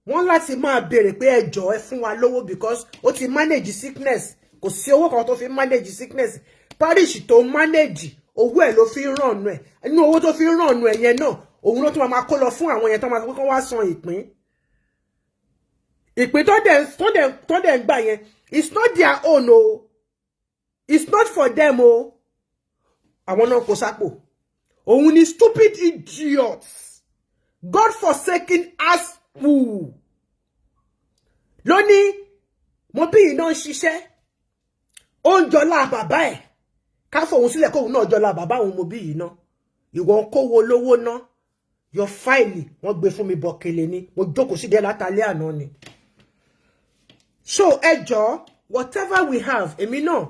wọ́n láti máa béèrè pé ẹ jọ̀ọ́, ẹ fún wa lówó, because ó ti manage sickness. Kò sí owó kan tó fi manage sickness. Parish tó manage, owó ẹ̀ ló fi ń rànú ẹ̀. Inú owó tó fi ń rànú ẹ̀ yẹn náà, òun ló tún máa kó lọ fún àwọn yẹn tó máa sọ pé kó wá san ìpín. Ìpín tó dẹ̀ ń gbà yẹn, it's not their own o, it's not for them o. Àwọn náà kó sápò. Òun ni stupid idiots, God forsaken us who lónìí. Mo bí iná ń ṣiṣẹ́, ó ń jọlá bàbá ẹ̀, ká fòun sílẹ̀ kóun náà jọlá bàbá òun. Mo bí yìí ná, ìwọ ń kówó lówó ná. Yọ fáìlì wọ́n gbé fún mi bọ̀kẹ̀lẹ̀ ni mo jókòó sí dé látàlẹ́ àná ni. So ẹ jọ̀ọ́, whatever we have, èmi náà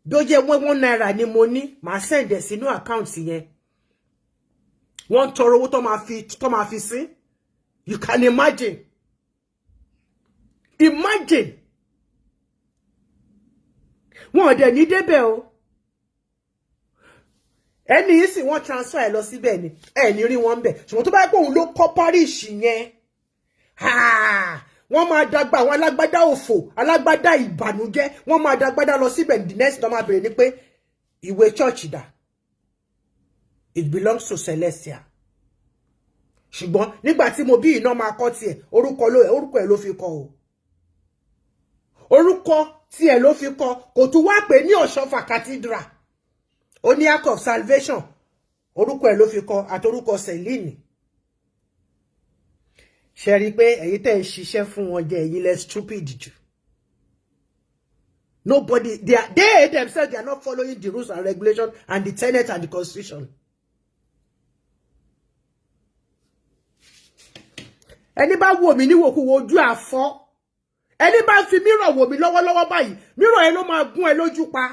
bí ó jẹ́ ₦1 ni mo ní, màá send ẹ̀ sínú account yẹn. Wọ́n ń tọrọ owó tó máa fi sí. You can imagine, imagine. Wọn ò dẹ̀ ní débẹ̀ o. Ẹni yìí sì, wọ́n transfer ẹ lọ síbẹ̀ ni, ẹ ní rí wọn bẹ̀. Ṣùgbọ́n tó bá yẹ pé òun ló kọ́ parish yẹn, wọ́n máa dàgbà àwọn alágbádá òfò, alágbádá ìbànújẹ́, wọ́n máa dàgbádá lọ síbẹ̀. The next tó máa bèrè ni pé ìwé church dà? It belongs to Celestia. Ṣùgbọ́n nígbà tí mo bí iná máa kọ́ tiẹ̀, orúkọ ẹ̀ ló fi kọ́ o, orúkọ tiẹ̀ ló fi kọ́. Kò tún wá pé ní Ọ̀ṣọ́fà Cathedral, ó ní Ark of Salvation, orúkọ ẹ̀ ló fi kọ́ àti orúkọ Celine. Ṣe rí i pé ẹ̀yin tẹ́ ń ṣiṣẹ́ fún wọn jẹ́, ẹ̀yin lẹ stupid jù. Nobody, they themselves, they are not following the rules and regulations and the tenet and the constitution. Ẹni bá wò mí níwòkuwò, ojú àfọ́. Ẹni bá fi mirror wò mí lọ́wọ́lọ́wọ́ báyìí, mirror ẹ ló máa gún ẹ lójú pa.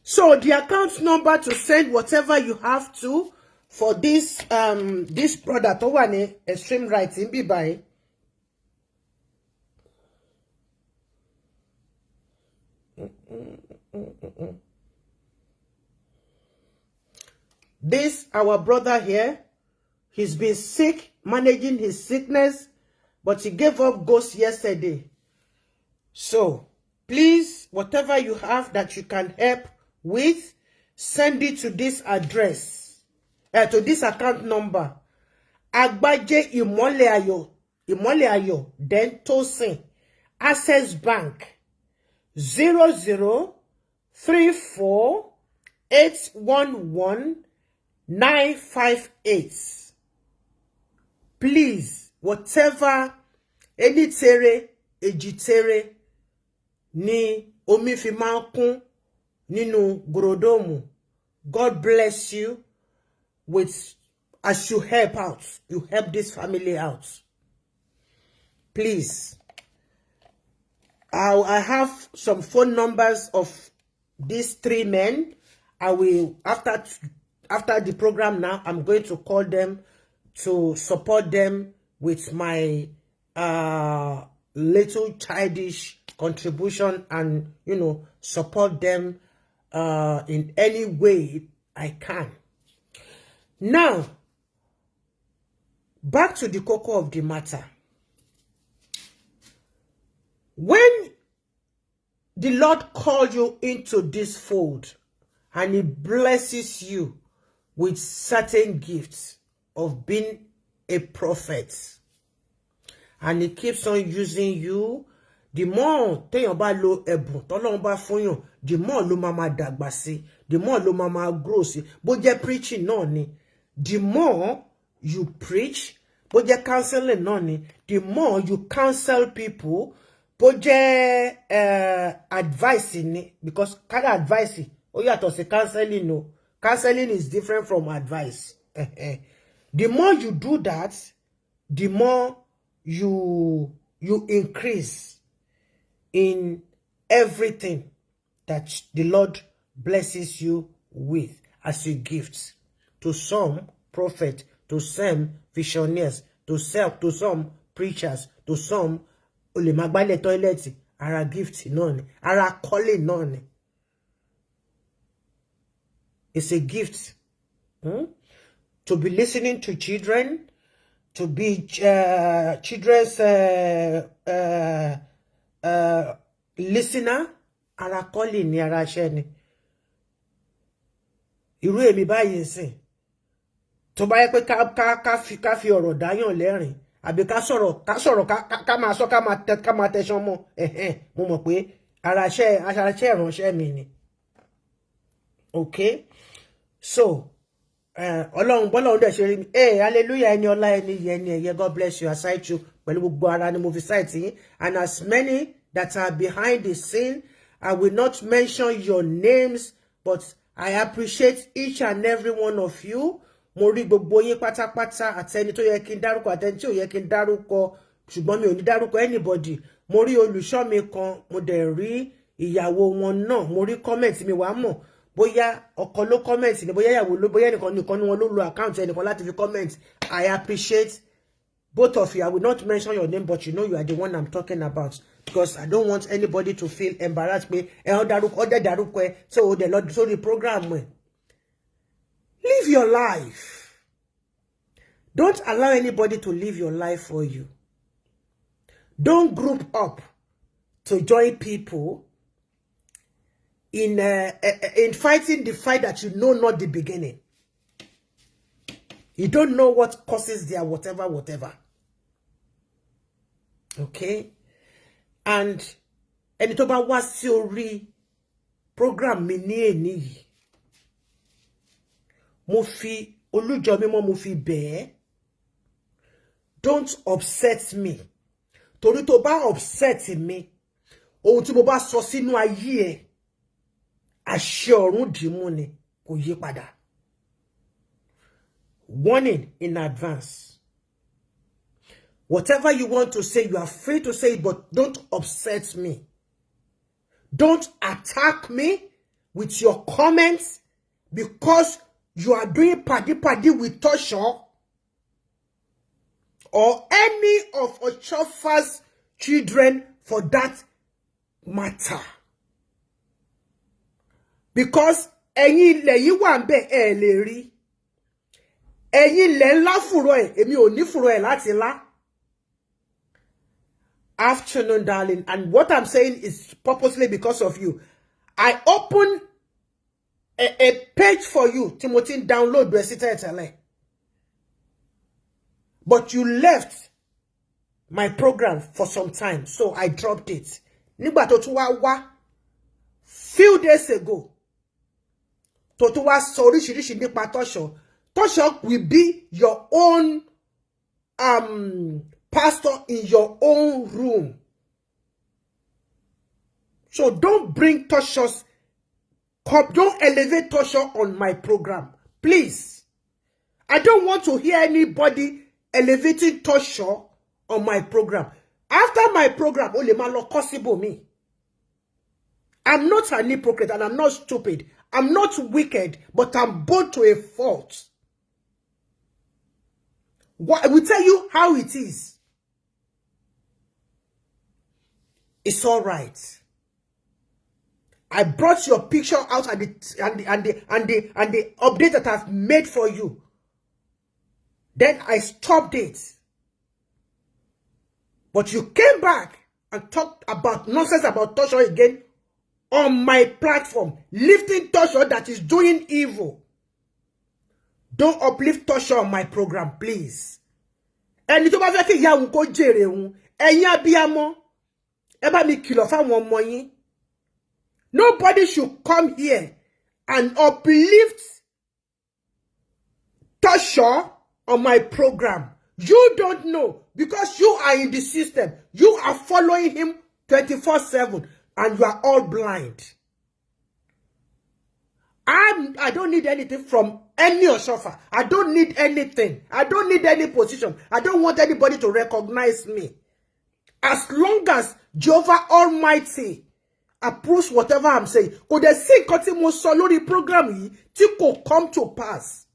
So the account number to send whatever you have to for this brother tó wà ní extreme right ń bí báyìí. This our brother here, he's been sick, managing his sickness, but he gave up ghost yesterday. So please, whatever you have that you can help with, send it to this address, to this account number. Agbaje Ìmọ́lẹ̀ Ayọ̀, Ìmọ́lẹ̀ Ayọ̀, then Tosin, Access Bank, 0034811958. Please, whatever, ení tere, èjì tere ni omi fi máa ń kún nínú gòròdóòmù. God bless you with as you help out, you help this family out. Please, I have some phone numbers of these three men. I will, after the program now, I'm going to call them to support them with my little childish contribution and support them in any way I can. Now, back to the kókó of the matter. When the Lord called you into this fold and he blesses you with certain gifts of being a prophet, and he keeps on using you, the more téèyàn bá lo ẹ̀bùn tọ́lọ́run bá fún yàn, the more ló máa máa dàgbà sí, the more ló máa máa grow sí. Bó jẹ́ preaching náà ni, the more you preach. Bó jẹ́ counseling náà ni, the more you counsel people. Bó jẹ́ advice ni, because kára advice ó yàtọ̀ sí counseling o. Counseling is different from advice. The more you do that, the more you increase in everything that the Lord blesses you with as a gift. To some, prophet, to some, visionaries, to some, preachers, to some, o lè máa gbálẹ̀ toilet, ara gift náà ni, ara calling náà ni. It's a gift. To be listening to children, to be children's listener, ara calling ni, ara iṣẹ́ ni. Irú èmi báyìí sìn, tó bá yẹ pé ká fi ọ̀rọ̀ dáyàn lẹ́rìn, àbí ká sọ̀rọ̀, ká máa sọ, ká máa tẹ̀sán mọ́ ẹ̀hẹ́n, mo mọ̀ pé ara iṣẹ́ ìránṣẹ́ mi ni. Okay, so Ọlọ́run bọ́lọ́run dẹ̀ ṣe rí mi. Hey, hallelujah. Ẹni ọlá, ẹni yẹ, ẹni ẹ̀yẹ, God bless you. Aside you, pẹ̀lú gbogbo ara ni mo fi cite yín, and as many that are behind the scene, I will not mention your names, but I appreciate each and every one of you. Mo rí gbogbo yín pátápátá, àtẹni tó yẹ kí n dárúkọ, àtẹni tí ò yẹ kí n dárúkọ, ṣùgbọ́n mi ò ní dárúkọ anybody. Mo rí olùṣọ́ mi kan, mo dẹ̀ rí ìyàwó wọn náà. Mo rí comment mi, wàá mọ̀ bóyá ọkọ ló comment ni, bóyá ìyàwó ló, bóyá ẹnìkan nìkan ni wọn ló lo account ẹnìkan láti fi comment. I appreciate both of you. I will not mention your name, but you know you are the one I'm talking about, because I don't want anybody to feel embarrassed pé ẹ ọ dárúkọ, ọ dẹ̀ dárúkọ ẹ, so o dẹ̀ lọ sórí program ẹ. Live your life. Don't allow anybody to live your life for you. Don't group up to join people in fighting the fight that you know not the beginning. You don't know what causes their whatever, whatever. Okay? And ẹni tó bá wá sí orí program mi ní èní yìí, mo fi olújọ mímọ́, mo fi bẹ̀ẹ́, don't upset me, torí tó bá upset mi, ohun tí mo bá sọ sínú ayé ẹ, àṣẹ ọ̀run dìímú ni, kò yí padà. Warning in advance. Whatever you want to say, you are free to say it, but don't upset me. Don't attack me with your comments because you are doing paddy paddy with Tosho or any of Ochofa's children for that matter. Because ẹ̀yin ilẹ̀ yìí wà ń bẹ̀, ẹ lè rí. Ẹ̀yin ilẹ̀ ńlá fùrọ̀ ẹ̀, èmi ò ní fùrọ̀ ẹ̀ láti lá. Afternoon, darling. And what I'm saying is purposely because of you. I open a page for you tí mo ti ń download rẹ̀ sí tẹ́lẹ̀tẹ́lẹ̀. But you left my program for some time, so I dropped it. Nígbà tó tún wá wá few days ago, tó tún wá sọ oríṣiríṣi nípa Tosho. Tosho will be your own pastor in your own room. So don't bring Tosho's, don't elevate Tosho on my program. Please. I don't want to hear anybody elevating Tosho on my program. After my program, o lè máa lọ kọ́ síbòmíì. I'm not an hypocrite and I'm not stupid. I'm not wicked, but I'm bold to a fault. What, I will tell you how it is. It's all right. I brought your picture out and the update that I've made for you. Then I stopped it. But you came back and talked about nonsense about Tosho again on my platform, lifting Tosho that is doing evil. Don't uplift Tosho on my program, please. Ẹni tó bá fẹ́ kí ìyá òun kó jèrè òun, ẹ̀yin abiyamọ, ẹ bá mi kìlọ̀ fáwọn ọmọ yín. Nobody should come here and uplift Tosho on my program. You don't know because you are in the system. You are following him 24/7 and you are all blind. I don't need anything from any Oshofa. I don't need anything. I don't need any position. I don't want anybody to recognize me. As long as Jehovah Almighty approves whatever I'm saying. Kò dẹ̀ sí nǹkan tí mo sọ lórí program yìí tí kò come to pass.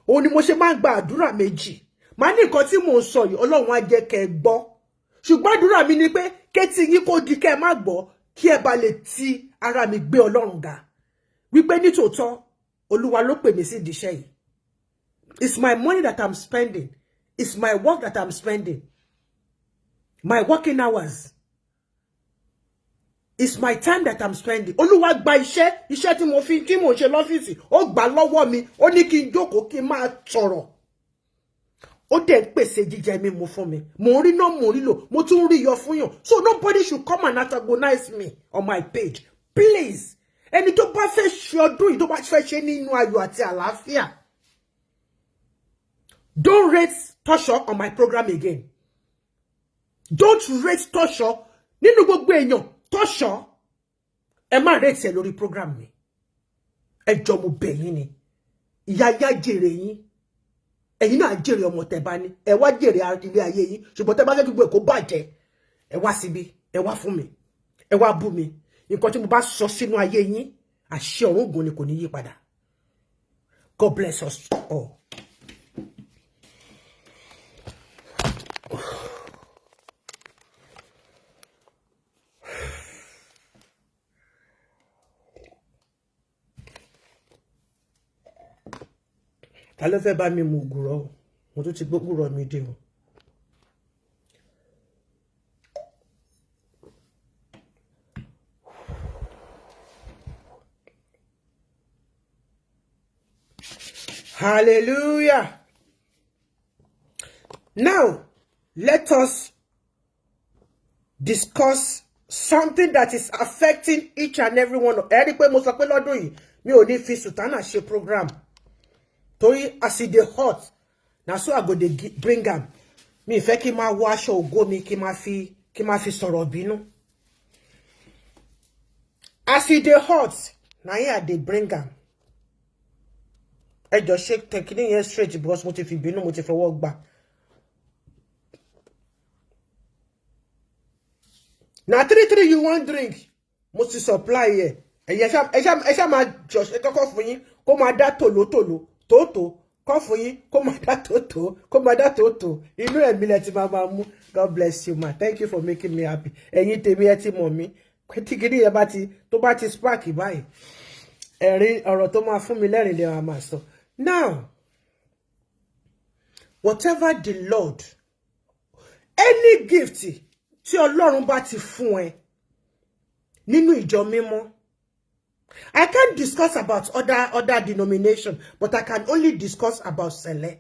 Òun ni mo ṣe máa ń gba àdúrà méjì. Màá ní nǹkan tí mò ń sọ yìí, Ọlọ́run á jẹ́ kẹ́ ẹ gbọ́. Ṣùgbọ́n àdúrà mi ni pé kétí yín kó di kẹ́ ẹ má gbọ́, kí ẹ bá lè ti ara mi gbé Ọlọ́run ga. Wípé nítòótọ́, Olúwa ló pè mí sí ìdíṣẹ́ yìí. It's my money that I'm spending. It's my work that I'm spending. My working hours. It's my time that I'm spending. Olúwa gba iṣẹ́, iṣẹ́ tí mo fi tí mo ṣe lọ́fíìsì, ó gbà lọ́wọ́ mi, ó ní kí n jókòó kí n máa sọ̀rọ̀. Ó dẹ̀ ń pèsè jíjẹ mímu fún mi. Mò ń rí náà, mò ń rí lò, mo tún ń rí yọ fún yàn. So nobody should come and antagonize me on my page. Please. Ẹni tó bá fẹ́ ṣe ọdún yìí, tó bá fẹ́ ṣe nínú ayọ̀ àti àlàáfíà. Don't rate Tosho on my program again. Don't rate Tosho nínú gbogbo èèyàn Tosho. Ẹ má rate ẹ lórí program mi. Ẹ jọ̀ọ́, mo bẹ̀ yín ni. Ìyá yá jèrè yín. Ẹ̀yin náà jèrè ọmọ tẹ́ bá ní. Ẹ wá jèrè ilé ayé yín. Ṣùgbọ́n tẹ́ bá fẹ́ kí gbogbo ẹ̀ kó bàjẹ́. Ẹ wá síbí. Ẹ wá fún mi. Ẹ wá bú mi. Nǹkan tí mo bá sọ sínú ayé yín, àṣẹ ọ̀run ògùn ni, kò ní yí padà. God bless us all. Ta ló fẹ́ bá mi mu ògùrọ̀? Mo tún ti gbógùrọ̀ mi dé o. Hallelujah. Now, let us discuss something that is affecting each and every one. Ẹ rí pé mo sọ pé lọ́dún yìí, mi ò ní fi sùtánà ṣe program. Torí as e dey hot, na so I go dey bring am. Mi fẹ́ kí n máa wọ aṣọ ògo mi kí n máa fi sọ̀rọ̀ bínú. As e dey hot, na here I dey bring am. Ẹ jọ, ṣe tẹkíní yẹn straight because mo ti fi bínú, mo ti fọwọ́ gbà. Na three three you wan drink, mo ti supply ẹ. Ẹ̀yin ẹ ṣá máa jọ ṣe kọ́kọ́ fún yín kó máa dá tòlótòló tòótò kọ́ fún yín, kó máa dá tòótò, kó máa dá tòótò. Inú ẹ̀mí lẹ ti máa máa mú. God bless you, ma. Thank you for making me happy. Ẹ̀yin tèmi, ẹ ti mọ̀ mí tí kìíní yẹn bá ti tó bá ti spark báyìí, ẹ̀rín ọ̀rọ̀ tó máa fún mi lẹ́rìn lè máa sọ. Now, whatever the Lord, any gift tí Ọlọ́run bá ti fún ẹ nínú ìjọ mímọ́. I can't discuss about other denomination, but I can only discuss about Sele.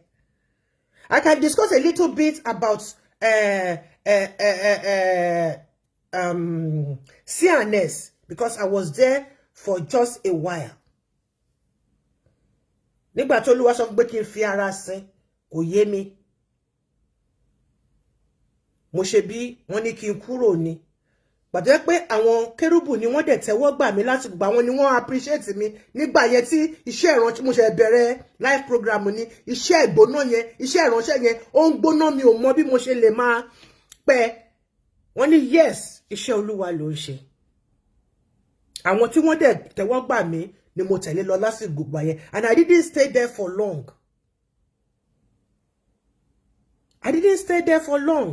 I can discuss a little bit about CNS because I was there for just a while. Nígbà tí Olúwa sọ pé kí n fi ara sin, kò yé mi. Mo ṣe bí wọ́n ní kí n kúrò ni. Gbàtẹ́ pé àwọn kérúbù ni wọ́n dẹ̀ tẹ́wọ́ gbà mí láti gbà wọ́n ni wọ́n appreciate mi nígbà yẹn tí iṣẹ́ ìránṣẹ́ mo ṣe bẹ̀rẹ̀ live program ni iṣẹ́ ìgbóná yẹn, iṣẹ́ ìránṣẹ́ yẹn ó ń gbóná, mi ò mọ bí mo ṣe lè máa pẹ́. Wọ́n ní yes, iṣẹ́ Olúwa ló ń ṣe. Àwọn tí wọ́n dẹ̀ tẹ́wọ́ gbà mí ni mo tẹ̀lé lọ lásìkò gbà yẹn, and I didn't stay there for long. I didn't stay there for long.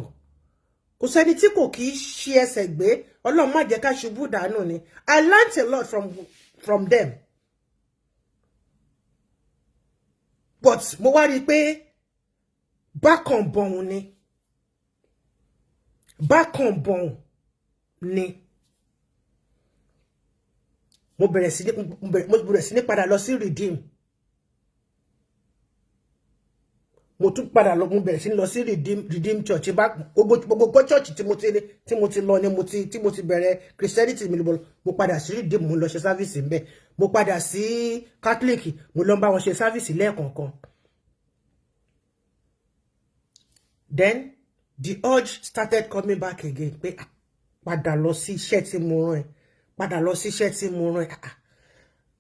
Kò sẹ́ni tí kò kì í ṣe ẹsẹ̀ gbé. Ọlọ́run má jẹ́ ká ṣubú dànù ni. I learnt a lot from them. But mo wá rí i pé bákan bọ̀hún ni, bákan bọ̀hún ni. Mo bẹ̀rẹ̀ sí ní padà lọ sí Redeem. Mo tún padà lọ, mo bẹ̀rẹ̀ sí ní lọ sí Redeem Church. Bá gbogbo church tí mo ti lọ ni mo ti tí mo ti bẹ̀rẹ̀ Christianity mi. Mo padà sí Redeem, mo lọ ṣe service ńbẹ̀. Mo padà sí Catholic, mo lọ bá wọn ṣe service lẹ́ẹ̀kọ̀ọ̀kan. Then the urge started coming back again pé padà lọ sí iṣẹ́ tí mo rán ẹ, padà lọ sí iṣẹ́ tí mo rán ẹ.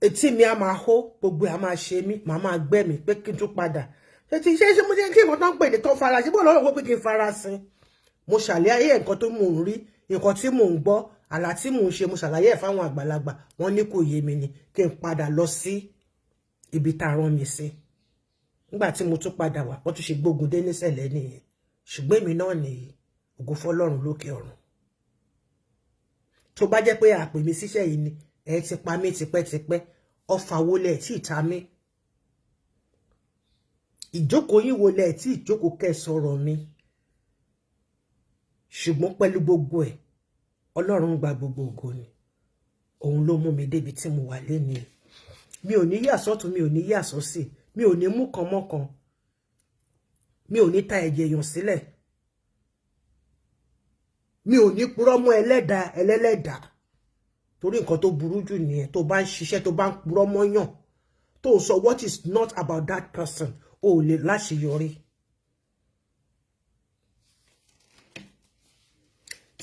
Etí mi á máa hó, gbogbo ẹ̀ á máa ṣe mí, màá máa gbẹ́ mi pé kí n tún padà ṣe ti ṣe ṣe mo ṣe kí nǹkan tó ń pè ní tó fara sí bó lọ́wọ́ pé kí n fara sí. Mo ṣàlàyé nǹkan tó mò ń rí, nǹkan tí mò ń gbọ́, àlá tí mò ń ṣe. Mo ṣàlàyé ẹ̀ fáwọn àgbàlagbà. Wọ́n ní kò yé mi ni kí n padà lọ sí ibi tá a rán mi sí. Nígbà tí mo tún padà wá, wọ́n tún ṣe gbógun dé nísẹ̀lẹ̀ nìyẹn. Ṣùgbọ́n èmi náà nìyí, ògo fọ́lọ́run lókè ọ̀run. Tó bá jẹ́ pé àpè mi síṣẹ́ yìí ni, ẹ ti pa mí tipẹ́tipẹ́. Ọfà wo lẹ̀ tí ì ta mí? Ìjókòó yín wo lẹ̀ tí ìjókòó kẹ́ sọ̀rọ̀ mi? Ṣùgbọ́n pẹ̀lú gbogbo ẹ̀, Ọlọ́run gba gbogbo ògo ni. Òun ló mú mi débi tí mo wà lénìí. Mi ò ní yà sọ́tún, mi ò ní yà sósì, mi ò ní mú kan mọ́kan, mi ò ní ta ẹ̀jẹ̀ èèyàn sílẹ̀, mi ò ní purọ́ mọ́ ẹlẹ́dàá ẹlẹ́lẹ́dàá, torí nǹkan tó burú jù nìyẹn. Tó bá ń ṣiṣẹ́, tó bá ń purọ́ mọ́yàn, tó sọ what is not about that person, o ò lè láṣeyọrí.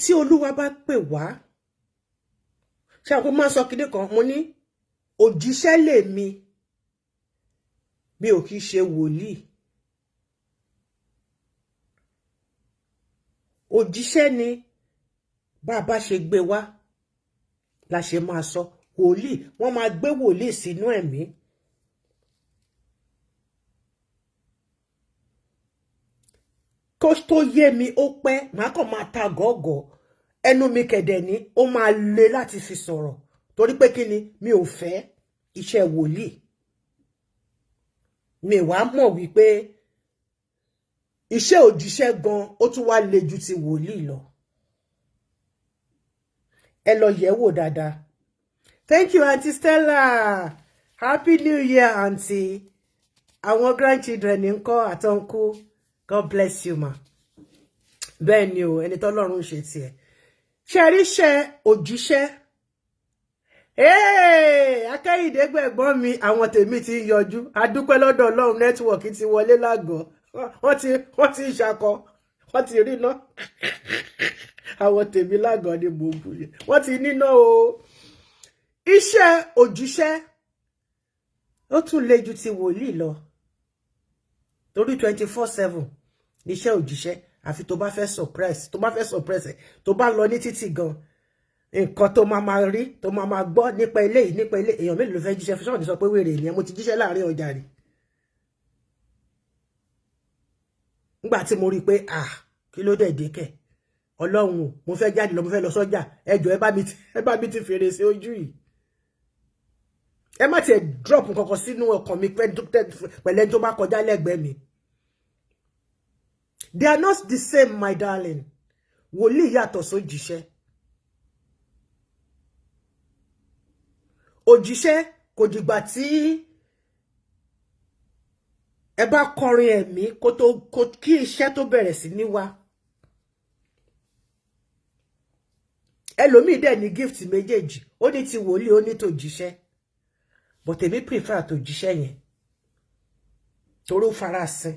Tí Olúwa bá pè wá, ṣé àwọn máa ń sọ kinní kan? Mo ní òjíṣẹ́ lèmi, mi ò kì í ṣe wòlíì. Òjíṣẹ́ ni. Bá a bá ṣe gbé wá la ṣe máa sọ. Wòlíì, wọ́n máa gbé wòlíì sínú ẹ̀mí. Kó tó yé mi, ó pẹ́. Màá kàn máa ta gọ́gọ́ ẹnu mi kẹ̀dẹ̀ ní, ó máa le láti fi sọ̀rọ̀, torí pé kí ni? Mi ò fẹ́ iṣẹ́ wòlíì. Mi wàá mọ̀ wípé iṣẹ́ òjíṣẹ́ gan, ó tún wá le ju ti wòlíì lọ. Ẹ lọ yẹ̀ wò dáadáa. Thank you, Aunty Stella. Happy New Year, Aunty. Àwọn grandchildren ńkọ́, àtọ̀nkú? God bless you, ma. Bẹ́ẹ̀ ni o, ẹni tọ́lọ́run ṣe tiẹ̀ ṣe rí iṣẹ́ òjíṣẹ́. Akẹ́yìndé gbẹ̀gbọ́n mi, àwọn tèmi ti ń yọjú. Adúpẹ́ lọ́dọ̀ Ọlọ́run, network ti wọlé lágọ̀ọ́. Wọ́n ti ń ṣakọ, wọ́n ti rí ná. Àwọn tèmi lágọ̀ọ́ ni mò ń bù yẹn, wọ́n ti níná o. Iṣẹ́ òjíṣẹ́, ó tún le ju ti wòlíì lọ, torí 24/7 níṣẹ́ òjíṣẹ́. Àfi tó bá fẹ́ suppress, tó bá fẹ́ suppress ẹ̀. Tó bá lọ ní títì gan, nǹkan tó máa máa rí, tó máa máa gbọ́ nípa eléyìí, nípa ilé, èèyàn mélòó ló fẹ́ jíṣẹ́ fún? Sọ́ọ̀dì sọ pé wèrè ni. Mo ti jíṣẹ́ láàrin ọjà rí. Nígbà tí mo rí i pé, ah, kí ló dẹ̀ dé kẹ̀? Ọlọ́run, mo fẹ́ jáde lọ, mo fẹ́ lọ sọ́jà, ẹ jọ̀ọ́, ẹ bá mi ti fèrèsé ojú yìí, ẹ má tiẹ̀ drop nǹkankan sínú ọkàn mi pẹ̀lẹ́ tó bá kọjá lẹ́gbẹ̀ẹ́ mi. They are not the same, my darling. Wòlíì yàtọ̀ sójíṣẹ́. Òjíṣẹ́ kò dìgbà tí ẹ bá kọrin ẹ̀mí kó tó kí iṣẹ́ tó bẹ̀rẹ̀ sí ní wá. Ẹlòmíì dẹ̀ ní gift méjèèjì, ó ní ti wòlíì, ó ní tòjíṣẹ́, but èmi prefer tòjíṣẹ́ yẹn, torí ó fara sin,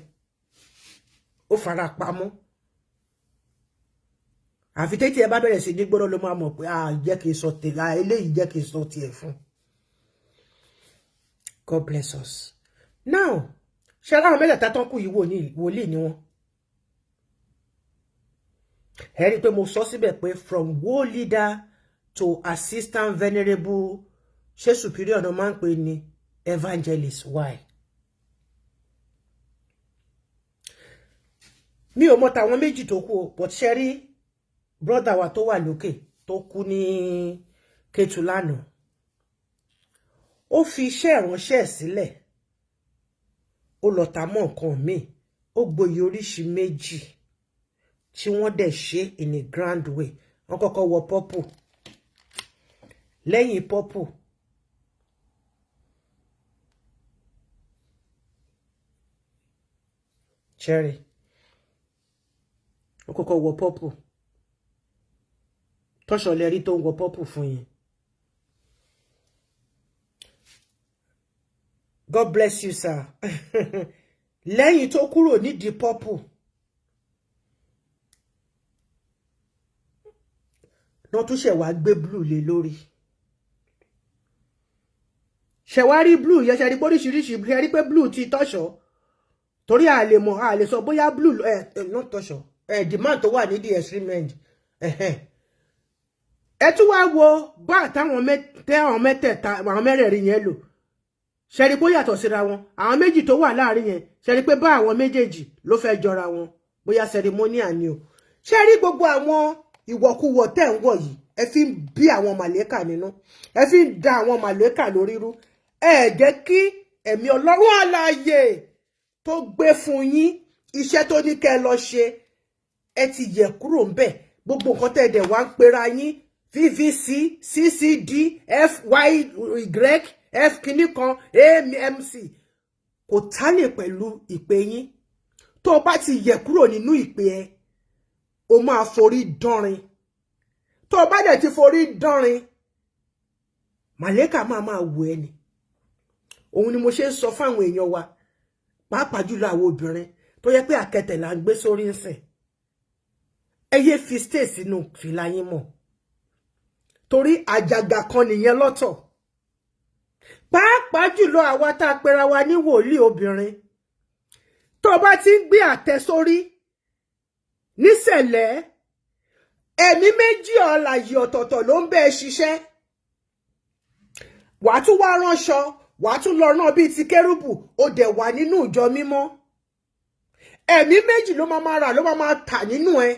ó fara pamọ́. Àfi tẹ́tí ẹ bá bẹ̀rẹ̀ sí ní gbọ́dọ̀ ló máa mọ̀ pé, ah, jẹ́ kí n sọ tèlà eléyìí, jẹ́ kí n sọ tiẹ̀ fún. God bless us. Now, ṣé aláwọn mẹ́tẹ̀ẹ̀ta tán kù yìí, wòlíì ni wọ́n. Ẹ rí i pé mo sọ síbẹ̀ pé from world leader to assistant venerable, ṣé superior náà máa ń pè ní evangelist? Why? Mi ò mọ tàwọn méjì tó kú o, but ṣe rí brother wa tó wà lókè tó kú ní Kétu lánàá, ó fi iṣẹ́ ìránṣẹ́ sílẹ̀, ó lọ ta mọ́ nǹkan míì. Ó gboyè oríṣi méjì tí wọ́n dẹ̀ ṣe in a grand way. Wọ́n kọ́kọ́ wọ purple, lẹ́yìn purple cherry. Wọ́n kọ́kọ́ wọ purple. Tọ́ṣọ̀ lẹ́rí tó ń wọ purple fún yín. God bless you, sir. Lẹ́yìn tó kúrò nídìí purple náà, tún ṣẹ̀ wá gbé blue lé lórí. Ṣẹ̀wárí blue yẹn, ṣe rí pé oríṣiríṣi, ṣe rí pé blue ti tọ́ṣọ̀, torí a lè mọ̀, a lè sọ bóyá blue ẹ not tọ́ṣọ̀ ẹ, the man tó wà nídìí extreme end. Ẹ tún wá wo bá àtàwọn mẹ́tẹ̀ẹ̀ta, àwọn mẹ́rẹ̀ẹ̀rin yẹn lò. Ṣe rí pé ó yàtọ̀ síra wọn? Àwọn méjì tó wà láàrin yẹn, ṣe rí pé bá àwọn méjèèjì ló fẹ́ jọra wọn, bóyá ceremonial ni o. Ṣe rí gbogbo àwọn ìwọ̀kuwọ̀ tẹ̀ ń wọ̀ yìí, ẹ fi ń bí àwọn màlẹ́kà nínú, ẹ fi ń da àwọn màlẹ́kà lórí rú. Ẹ jẹ́ kí ẹ̀mí Ọlọ́run alààyè tó gbé fún yín, iṣẹ́ tó ní kẹ́ ẹ lọ ṣe, ẹ ti yẹ̀ kúrò ńbẹ̀. Gbogbo nǹkan tẹ́ ẹ dẹ̀ wá ń pera yín, VVC, CCD, FYY, F kìíní kan, AMC, kò tálè pẹ̀lú ìpè yín. Tó o bá ti yẹ̀ kúrò nínú ìpè ẹ, o máa forí dánrin. Tó o bá dẹ̀ ti forí dánrin, màlẹ́kà máa máa wò ẹ́ ni. Òun ni mo ṣe ń sọ fáwọn èèyàn wa, pàápàá jùlọ àwọn obìnrin tó yẹ pé àkẹtẹ̀ là ń gbé sórí ń sìn, ẹ yé fi stay sínú fìlà yín mọ́, torí àjàgà kan nìyẹn lọ́tọ̀. Pàápàá jùlọ àwa tá a pera wa ní wòlíì obìnrin, tó bá ti ń gbé àtẹ sórí nísẹ̀lẹ̀, ẹ̀mí méjì ọ̀làyè ọ̀tọ̀ọ̀tọ̀ ló ń bẹ́ẹ̀ ṣiṣẹ́. Wàá tún wá ránṣọ, wàá tún lọ rán bíi ti kérúbù, ó dẹ̀ wà nínú ìjọ mímọ́. Ẹ̀mí méjì ló máa máa rà, ló máa máa tà nínú ẹ.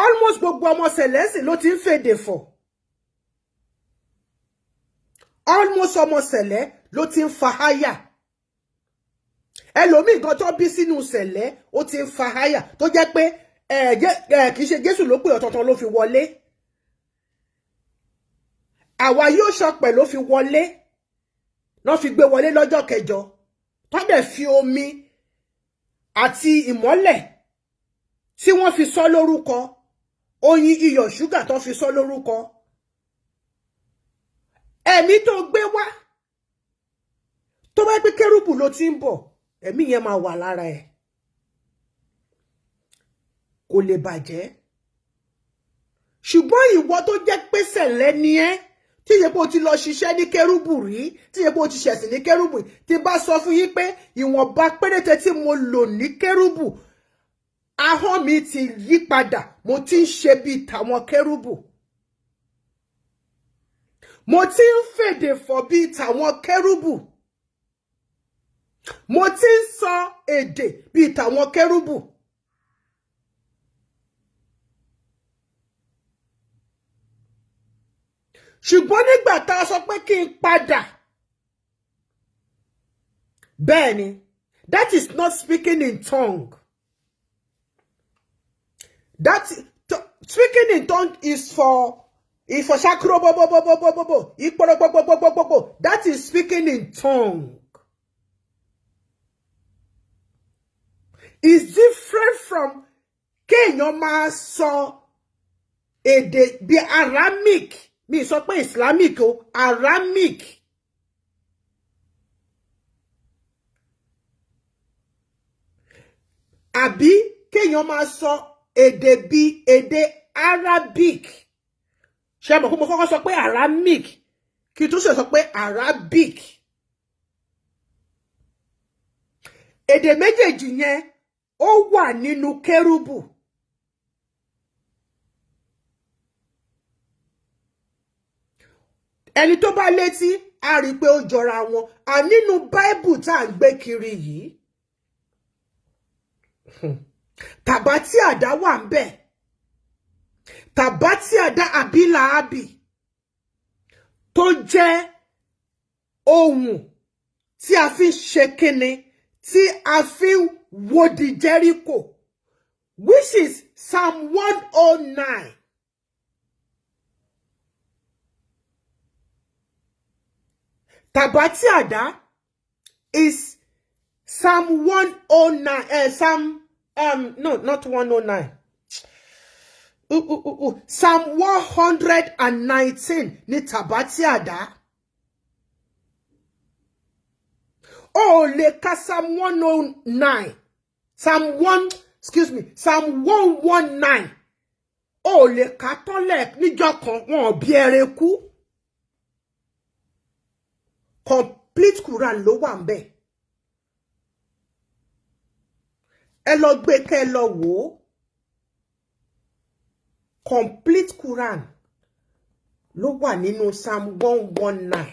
Almost gbogbo ọmọ sẹ̀lẹ́sì ló ti ń fèdè fọ̀. Almost ọmọ sẹ̀lẹ́ ló ti ń fa háyà. Ẹlòmíì gan tó bí sínú sẹ̀lẹ́, ó ti ń fa háyà, tó jẹ́ pé kì í ṣe Jésù ló pè, ọ̀tọ̀ọ̀tọ̀ ló fi wọlé. Àwa yóò ṣọpẹ̀ ló fi wọlé, lọ́ fi gbé wọlé lọ́jọ́ kẹjọ, tó dẹ̀ fi omi àti ìmọ́lẹ̀ tí wọ́n fi sọ lórúkọ, oyin, iyọ̀, ṣúgà tó fi sọ lórúkọ. Ẹ̀mí tó gbé wá, tó bá pé kérúbù ló ti ń bọ̀, ẹ̀mí yẹn máa wà lára ẹ̀, kò lè bàjẹ́. Ṣùgbọ́n ìwọ tó jẹ́ pé sẹ̀lẹ́ ni ẹ́, tí yẹ pé o ti lọ ṣiṣẹ́ ní kérúbù rí, tí yẹ pé o ti ṣẹ̀sìn ní kérúbù, tí bá sọ fún yín pé ìwọ̀nba péréte tí mo lò ní kérúbù, ahọ́n mi ti yí padà, mo ti ń ṣe bíi tàwọn kérúbù, mo ti ń fèdè fọ̀ bíi tàwọn kérúbù, mo ti ń sọ èdè bíi tàwọn kérúbù. Ṣùgbọ́n nígbà tá a sọ pé kí n padà, bẹ́ẹ̀ ni, that is not speaking in tongue. That speaking in tongue is for ṣakuro bobobobobobo ìpọrọgbọgbọgbọgbọgbọ. That is speaking in tongue. Is different from kéèyàn máa sọ èdè bíi Aramic. Mi sọ pé Islamic o, Aramic. Àbí kéèyàn máa sọ èdè bíi èdè Arabic. Ṣé mọ̀ pé mo kọ́kọ́ sọ pé Aramic kí n tún ṣe sọ pé Arabic? Èdè méjèèjì yẹn Ó wà nínú kérúbù. Ẹni tó bá létí á rí i pé ó jọra wọn. À nínú Báíbù tá à ń gbé kiri yìí, tàbátí àdá wà ń bẹ̀. Tàbátí àdá àbí làábì tó jẹ́ ohun tí a fi ń ṣe kíni, tí a fi ń wodi Jericho, which is Psalm 109. Tàbátí àdá is Psalm 109, Psalm, no, not 109. Ooh, ooh, ooh, ooh. Psalm 119 ní tàbátí àdá. Ó lè ka Psalm 109, Psalm 1, excuse me, Psalm 119. Ó lè ka tọ́lẹ̀ níjọ́ kan, wọn ò bí ẹrẹ kú. Complete Quran ló wà ńbẹ̀. Ẹ lọ gbé kẹ́ ẹ lọ wò ó. Complete Quran ló wà nínú Psalm 119.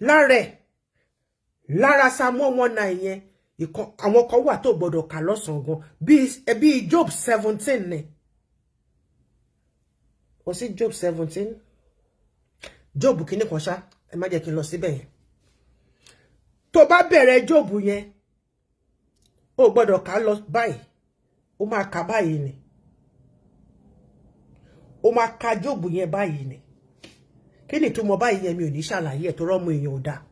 Lára ẹ̀, lára Psalm 119 yẹn, ìkan àwọn kan wà tó gbọ́dọ̀ kà lọ́sàn-án gan, bíi Job 17 ni. Was it Job 17? Job kìíní kan ṣá, ẹ má jẹ́ kí n lọ síbẹ̀ yẹn. Tó bá bẹ̀rẹ̀ Job yẹn, ó gbọ́dọ̀ kà lọ báyìí, ó máa kà báyìí ni. Ó máa ka Job yẹn báyìí ni. Kí ni ìtumọ̀ báyìí yẹn? Mi ò ní ṣàlàyé ẹ̀ tó rọ́mọ èèyàn ò dáa.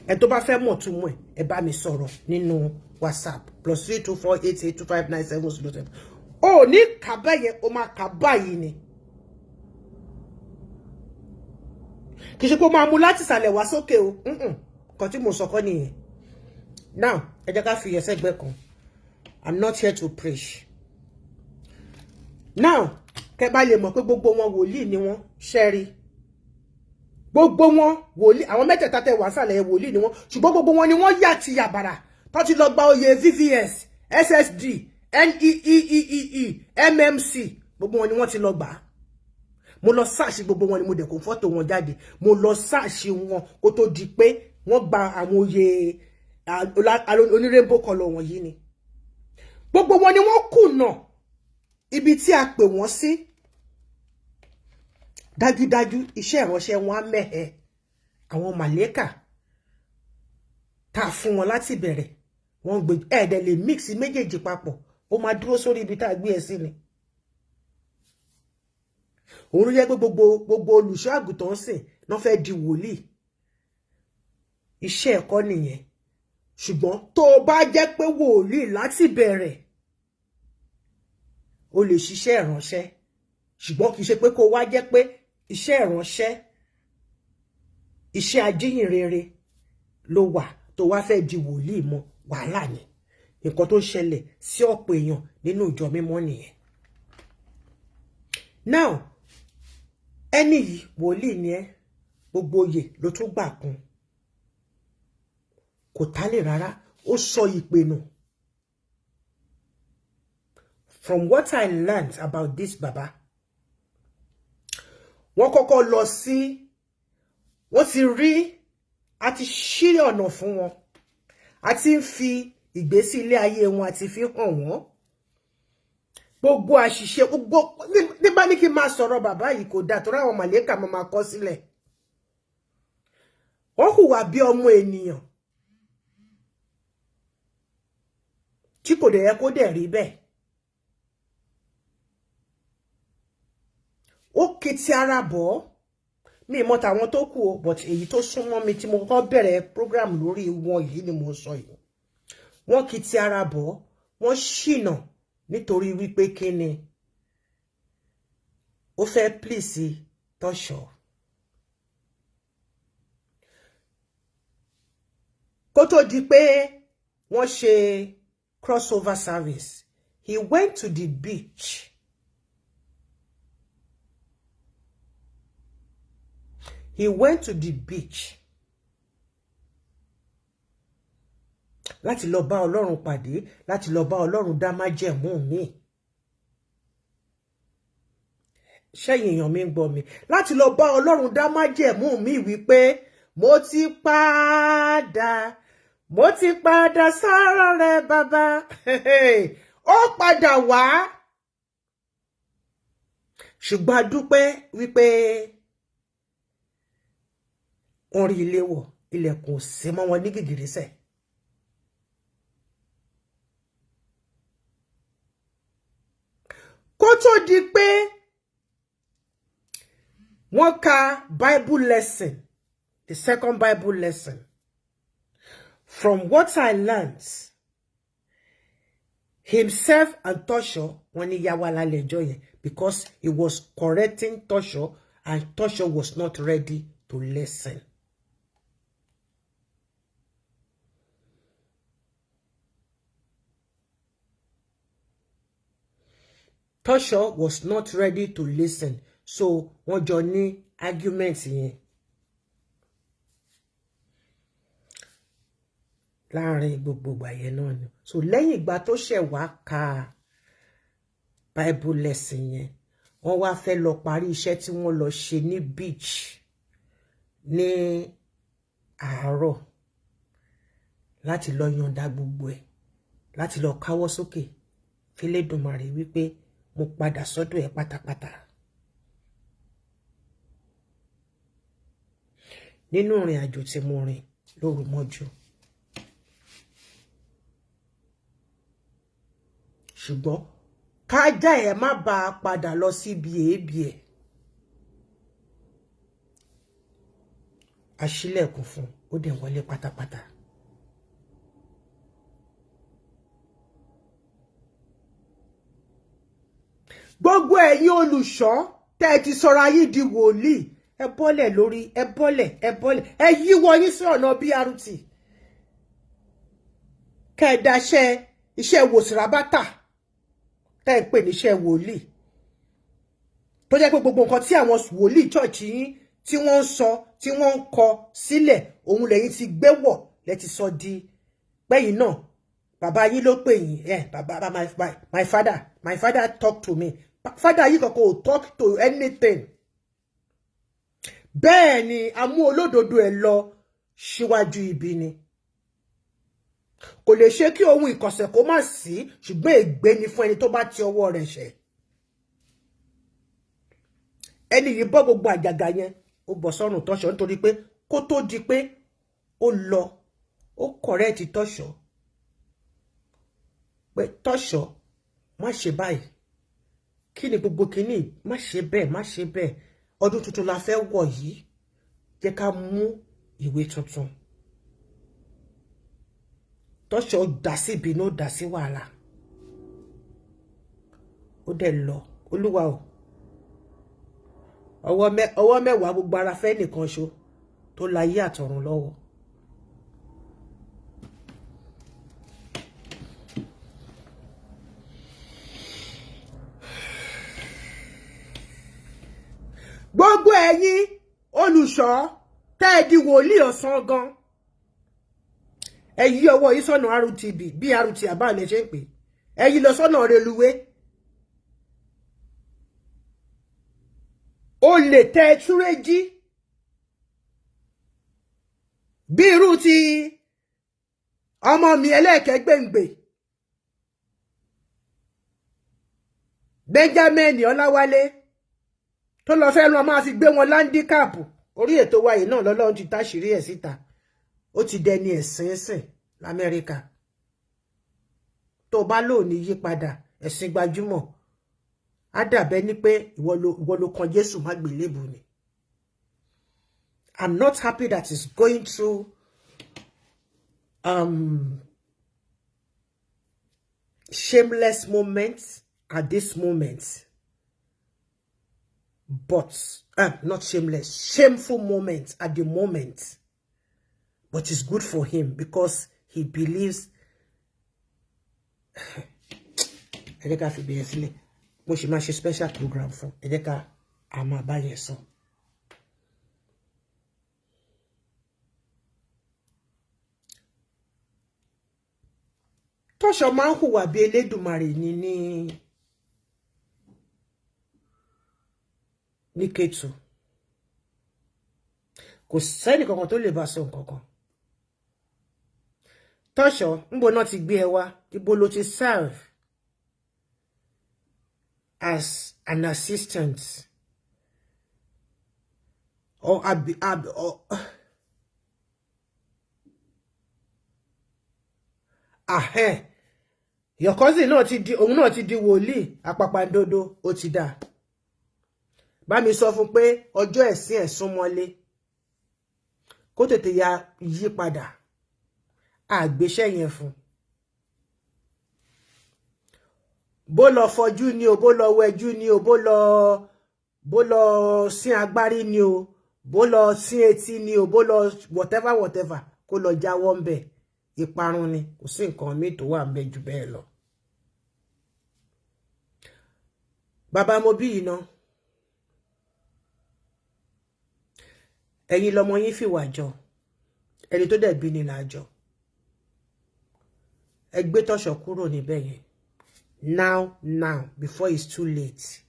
Ẹ tó bá fẹ́ mọ̀ túmọ̀ ẹ̀, ẹ bá mi sọ̀rọ̀ nínú WhatsApp +32488259707. Ó ní kà báyẹn, ó máa kà báyìí ni. Kì í ṣe pé ó máa mú láti ìsàlẹ̀ wá sókè o. Nǹkan tí mo sọ kọ́ nìyẹn. Now, ẹ jẹ́ ká fi ẹsẹ̀ gbẹ́ kan. I'm not here to preach. Now, kẹ́ bá lè mọ̀ pé gbogbo wọn wòlíì ni wọ́n ṣẹ́rí. Gbogbo wọn wòlíì, àwọn mẹ́tẹ̀ẹ̀ta tẹ wà sàlẹ̀ wòlíì ni wọ́n, ṣùgbọ́n gbogbo wọn ni wọ́n yà ti yàbàrà tó ti lọ gba oyè VVS, SSD, NEEEEE, MMC, gbogbo wọn ni wọ́n ti lọ gbà á. Mo lọ sáàṣì gbogbo wọn ni, mo dẹ̀ kó fọ́tò wọn jáde. Mo lọ sáàṣì wọn kó tó di pé wọ́n gba àwọn oyè onírèǹbó kọlọ wọ̀nyí ni. Gbogbo wọn ni wọ́n kùnà ibi tí a pè wọ́n sí. Dájúdájú iṣẹ́ ìránṣẹ́ wọn á mẹ́hẹ. Àwọn màlẹ́kà tá a fún wọn láti bẹ̀rẹ̀, wọ́n gbé ẹ̀ẹ́dẹ̀ lè mix méjèèjì papọ̀, ó máa dúró sórí ibi tá a gbé ẹ sí ni. Òun ló yẹ pé gbogbo olùṣọ́ àgùntàn sìn náà fẹ́ di wòlíì. Iṣẹ́ ẹ̀kọ́ nìyẹn. Ṣùgbọ́n tó o bá jẹ́ pé wòlíì láti bẹ̀rẹ̀, o lè ṣiṣẹ́ ìránṣẹ́, ṣùgbọ́n kì í ṣe pé kó wá jẹ́ pé iṣẹ́ ìránṣẹ́, iṣẹ́ ajíhìnrere ló wà tó wá fẹ́ di wòlíì mọ́. Wàhálà ni. Nǹkan tó ṣẹlẹ̀ sí ọ̀pọ̀ èèyàn nínú ìjọ mímọ́ nìyẹn. Now, ẹni yìí, wòlíì ni ẹ́, gbogbo oyè ló tún gbà kún, kò tálè rárá, ó sọ ìpè nù. From what I learned about this baba, wọ́n kọ́kọ́ lọ sí, wọ́n ti rí, a ti ṣí ọ̀nà fún wọn, a ti ń fi ìgbésí ilé ayé wọn àti fi hàn wọ́n gbogbo àṣìṣe gbogbo. Nígbà ní kí n máa sọ̀rọ̀ bàbá yìí kò dáa, torí àwọn màlẹ́kà máa kọ sílẹ̀. Wọ́n hùwà bí ọmọ ènìyàn tí kò dẹ̀ yẹ kó dẹ̀ rí bẹ́ẹ̀. Ó kétí ara bọ̀. Mi mọ̀ tàwọn tó kù o, but èyí tó súnmọ́ mi tí mo kọ́kọ́ bẹ̀rẹ̀ program lórí wọn yìí ni mo sọ yìí. Wọ́n kì ara bọ̀, wọ́n ṣìnà nítorí wípé kí ni ó fẹ́ please tọ́ṣọ̀. Kó tó di pé wọ́n ṣe crossover service, he went to the beach. He went to the beach. Láti lọ bá Ọlọ́run pàdé, láti lọ bá Ọlọ́run dá májẹ̀mú mi. Ṣẹ́yìn èèyàn mi ń gbọ́ mi? Láti lọ bá Ọlọ́run dá májẹ̀mú mi wípé mo ti padà, mo ti padà sára rẹ, bàbá. Ó padà wá, ṣùgbọ́n a dúpẹ́ wípé wọ́n rí ilé wọ̀, ilẹ̀kùn sí mọ́ wọn ní gìgìrísẹ̀. Kó tó di pé wọ́n ka Bible lesson, the second Bible lesson, from what I learnt, himself and Tosho, wọ́n ní yáwá lálẹ́ ẹjọ́ yẹn, because he was correcting Tosho and Tosho was not ready to listen. Tosho was not ready to listen, so wọ́n jọ ní argument yẹn láàrin gbogbo ìgbà yẹn náà ni. So lẹ́yìn ìgbà tó ṣẹ̀ wá ka Bible lesson yẹn, wọ́n wá fẹ́ lọ parí iṣẹ́ tí wọ́n lọ ṣe ní beach ní àárọ̀, láti lọ yọ̀ǹda gbogbo ẹ̀, láti lọ káwọ́ sókè f'Elédùmarè wípé mo padà sọ́dọ̀ ẹ̀ pátápátá. Nínú ìrìn àjò tí mo rìn lóru mọ́jú, ṣùgbọ́n kájà ẹ̀ má bàa padà lọ síbi èébì ẹ̀, a ṣílẹ̀kùn fún, ó dẹ̀ wọlé pátápátá. Gbogbo ẹ̀yin olùṣọ́ tẹ́ ẹ ti sọra yín di wòlíì, ẹ bọ́lẹ̀ lórí, ẹ bọ́lẹ̀, ẹ bọ́lẹ̀, ẹ yíwọ́ yín sí ọ̀nà BRT, kẹ́ ẹ daṣẹ́ iṣẹ́ wòsìrábátà tẹ́ ẹ ń pè níṣẹ́ wòlíì, tó jẹ́ pé gbogbo nǹkan tí àwọn wòlíì church yín tí wọ́n ń sọ, tí wọ́n ń kọ sílẹ̀, òun lẹ́yìn ti gbé wọ̀, lẹ́ ti sọ di pẹ́yìn náà. Bàbá yín ló pè yín ẹ, bàbá, my father, my father talk to me. Father yìí kankan ò talk to anything. Bẹ́ẹ̀ ni a mú olódodo ẹ̀ lọ síwájú ibi ni. Kò lè ṣe kí ohun ìkọ̀sẹ̀ kó má sí, ṣùgbọ́n ègbé ni fún ẹni tó bá ti ọwọ́ rẹ̀ ṣẹ̀. Ẹni yìí bọ́ gbogbo àjàgà yẹn, ó bọ̀ sọ́rùn Tọ́ṣọ̀, nítorí pé kó tó di pé ó lọ, ó correct Tọ́ṣọ̀ pé Tọ́ṣọ̀, má ṣe báyìí, kí ni gbogbo kínní, má ṣe bẹ́ẹ̀, má ṣe bẹ́ẹ̀. Ọdún tuntun la fẹ́ wọ̀ yìí, jẹ́ ká mú ìwé tuntun. Tọ́ṣọ̀ dà sí ìbínú, dà sí wàhálà, ó dẹ̀ lọ. Olúwa o, ọwọ́ mẹ́wàá gbogbo ara fẹ́ nìkan ṣo tó láyé àtọ̀run lọ́wọ́. Gbogbo ẹ̀yin olùṣọ́ tẹ́ ẹ di wòlíì ọ̀sán gan, ẹ yí ọwọ́ yìí sọ́nà RTB, BRT, àbáàlẹ̀ ṣe ń pè, ẹ yí lọ sọ́nà reluwé. O lè tẹ túrẹ́jí bí irú ti ọmọ mi ẹlẹ́ẹ̀kẹ́gbẹ̀ǹgbè Benjamin Ọláwálé tó lọ fẹ́ lọ máa fi gbé wọn láńdíkàpù. Orí ètò wa yìí náà lọ́lọ́run ti táṣìírí ẹ̀ síta. Ó ti dẹni ẹ̀sìn sìn l'Amẹ́ríkà. Tó bá lò ní yípadà ẹ̀sìn gbajúmọ̀, á dàbẹ́ ní pé ìwọ ló kan Jésù má gbélébù ni. I'm not happy that he's going through shameless moments at this moment. But not shameless, shameful moment at the moment. But it's good for him because he believes. Ẹ jẹ́ ká fi bẹ̀yẹn sílẹ̀. Mo sì máa ṣe special program fún. Ẹ jẹ́ ká a máa bá yẹn sọ. Tọ́ṣọ̀ máa ń hùwà bí Elédùmarè ní Kétu. Kò sẹ́nì kankan tó lè bá sọ nǹkan kan. Tọ́ṣọ̀, ńbo náà ti gbé ẹ wá? Ibo ló ti serve as an assistant or abi abi or ahẹ́? Your cousin náà ti di, òun náà ti di wòlíì àpàpàǹdodo. Ó ti dáa. Bá mi sọ fún pé ọjọ́ ẹ̀sìn ẹ̀ súnmọ́lé, kó tètè ya yí padà. Àgbéṣẹ́ yẹn fún bó lọ fọjú ni o, bó lọ wẹjú ni o, bó lọ sín agbárí ni o, bó lọ sín etí ni o, bó lọ whatever whatever, kó lọ jáwọ́ ń bẹ̀. Ìparun ni, kò sí nǹkan míì tó wà ń bẹ̀ jù bẹ́ẹ̀ lọ. Bàbá mo bí iná, ẹ̀yin lọmọ yín fìwà jọ, ẹni tó dẹ̀ bí ni làjọ. Ẹ gbé Tọ́ṣọ̀ kúrò níbẹ̀ yẹn now now before it's too late.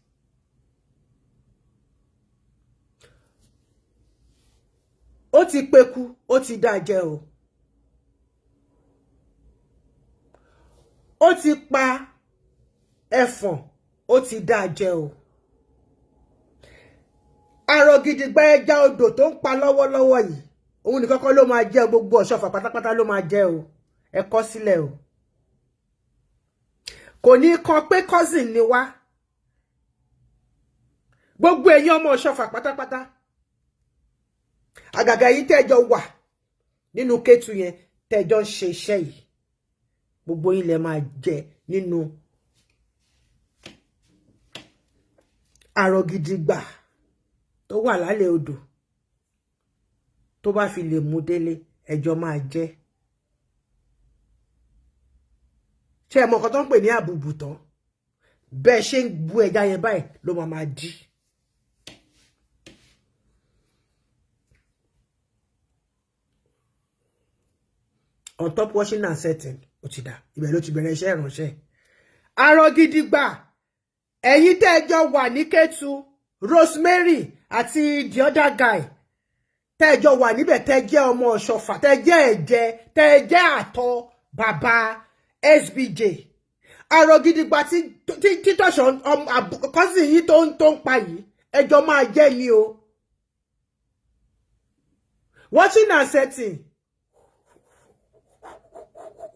Ó ti peku, ó ti dájẹ́ o, ó ti pa ẹfọ̀n, ó ti dájẹ́ o. Àrò gidigba ẹja odò tó ń pa lọ́wọ́lọ́wọ́ yìí, òun nìkan kọ́ ló máa jẹ́, gbogbo Ọ̀ṣọ́fà pátápátá ló máa jẹ́ o. Ẹ kọ sílẹ̀ o. Kò ní kan pé cousin ni wá. Gbogbo ẹ̀yin ọmọ Ọ̀ṣọ́fà pátápátá, àgàgà yìí tẹ́jọ wà nínú Kétu yẹn, tẹ́jọ ń ṣe iṣẹ́ yìí, gbogbo yín lẹ máa jẹ nínú àrò gidigba tó wà lálẹ́ odò. Tó bá fi lè mú délé, ẹjọ́ máa jẹ́. Ṣé ẹ mọ̀ nǹkan tó ń pè ní àbùbù tán? Bẹ́ẹ̀ ṣe ń bu ẹja yẹn báyìí ló máa máa dí. On top washing and setting, ó ti dà. Ibẹ̀ ló ti bẹ̀rẹ̀ iṣẹ́ ìránṣẹ́. Arọ gidi gbà, ẹ̀yin tẹ́ ẹ jọ wà ní Kétu, Rosemary àti the other guy, tẹ́ ẹ jọ wà níbẹ̀, tẹ́ jẹ́ ọmọ Ọ̀ṣọ́fà, tẹ́ jẹ́ ẹ̀jẹ̀, tẹ́ jẹ́ àtọ̀ bàbá SBJ, arọ gidi gbà tí títọ̀ṣọ̀ cousin yìí tó ń pa yìí, ẹjọ́ máa jẹ́ ni o. Watching and setting,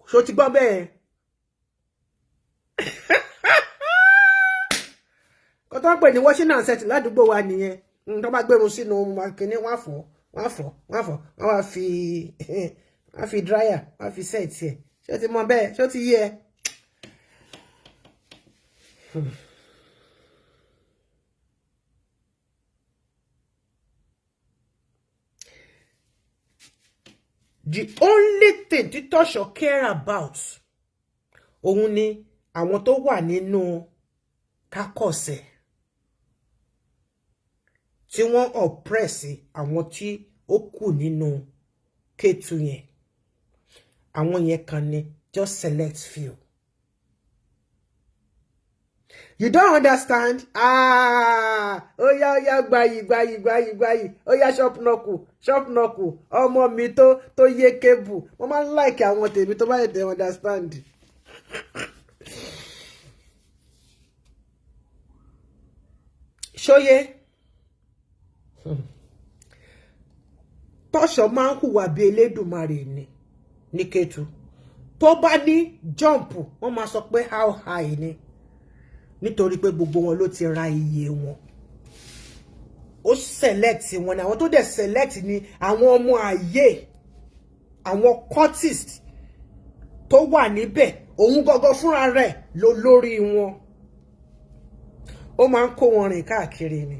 ṣó ti gbọ́ bẹ́ẹ̀? Kó tó ń pè ní washing and setting ládùúgbò wa nìyẹn. Tó bá gbẹrun sínú kínní, wọ́n á fọ̀, wọ́n á fọ̀, wọ́n á fọ̀, wọ́n á fi dryer, wọ́n á fi set ẹ̀. Ṣé o ti mọ bẹ́ẹ̀? Ṣé o ti yé ẹ? The only thing tí Tọ́ṣọ̀ care about, òun ni àwọn tó wà nínú kákọ̀sẹ̀ tí wọ́n oppress àwọn tí ó kù nínú Kétu yẹn. Àwọn yẹn kan ni, just select few. You don't understand? Ah, ó yá, ó yá, gbayì, gbayì, gbayì, gbayì. Ó yá, shop knuckle, shop knuckle. Ọmọ mi tó yé kébù. Mo máa ń like àwọn tèmi tó bá yẹ tẹ understand. Ṣóyé? Tọ́ṣọ̀ máa ń hùwà bí Elédùmarè ni ní Kétu. Tó bá ní jump, wọ́n máa sọ pé how high ni, nítorí pé gbogbo wọn ló ti ra iye wọn. Ó select wọn ni. Àwọn tó dẹ̀ select ni àwọn ọmọ ayé, àwọn cultist tó wà níbẹ̀. Òun gangan fúnra rẹ̀ ló lórí wọn. Ó máa ń kó wọn rìn káàkiri ni.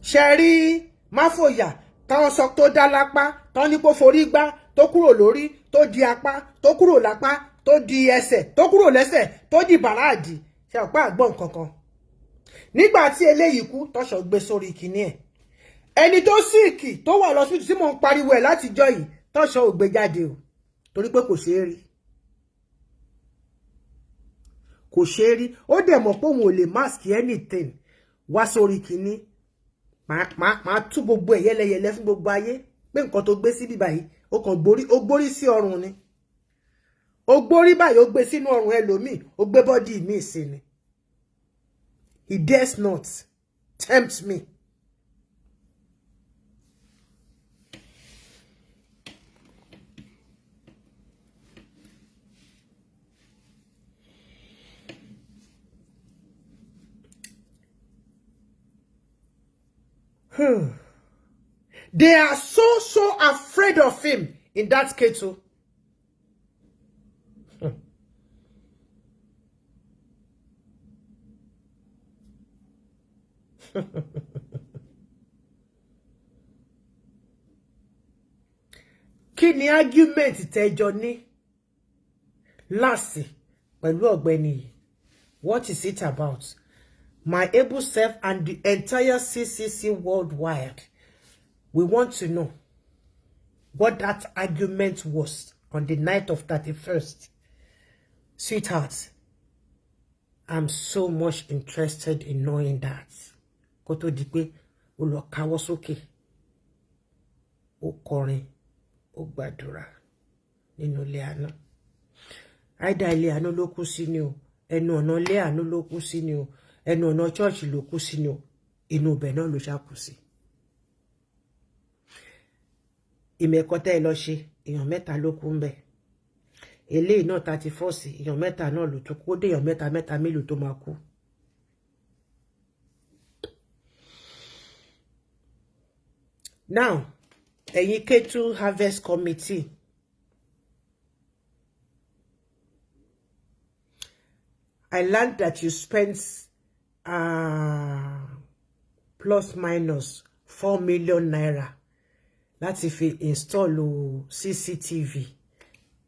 Ṣe rí máfòyà táwọn sọ tó dá lápá tán ní kó forí gbá, tó kúrò lórí tó di apá, tó kúrò lápá tó di ẹsẹ̀, tó kúrò lẹ́sẹ̀ tó di bàràdì? Ṣe ọ̀pá àgbọ̀n kankan nígbà tí eléyìí kú, Tọ́ṣọ̀ gbé sórí kinní ẹ̀. Ẹni tó sick tó wà lọ́sibítù tí mò ń pariwo ẹ̀ látijọ́ yìí, Tọ́ṣọ̀ ò gbé jáde o. Torí pé kò ṣeé rí, kò ṣeé rí. Ó dẹ̀ mọ̀ pé òun ò lè mask anything wá sórí kinní. Màá tú gbogbo ẹ̀ yẹ́lẹyẹ̀lẹ fún gbogbo ayé pé nǹkan tó gbé síbí báyìí, ó kàn gbórí, ó gbórí sí ọrùn ni. Ó gbórí báyìí, ó gbé sínú ọrùn ẹlòmíì, ó gbé body míì sí ni. He dares not tempt me. They are so, so afraid of him in that Ketu. Kí ni argument tẹ́jọ ní last pẹ̀lú ọ̀gbẹ́ni yìí? What is it about? My able self and the entire CCC worldwide, we want to know what that argument was on the night of 31st. Sweetheart, I'm so much interested in knowing that. Kó tó di pé ó lọ káwọ́ sókè, ó kọrin, ó gbàdúrà nínú ilé àánú. Àìdá ilé àánú ló kú sí ni o, ẹnu ọ̀nà ilé àánú ló kú sí ni o, ẹnu ọ̀nà church ló kú sí ni o, inú ibẹ̀ náà ló ṣá kú sí. Ìmẹ̀kọ tẹ́ ẹ lọ ṣe, èèyàn mẹ́ta ló kú ń bẹ̀. Eléyìí náà, 31st, èèyàn mẹ́ta náà ló tún kú. Ó dé èèyàn mẹ́ta mẹ́ta mélòó tó máa kú. Now, ẹ̀yin Ketu Harvest Committee, I learned that you spent plus minus ₦4 million láti fi install CCTV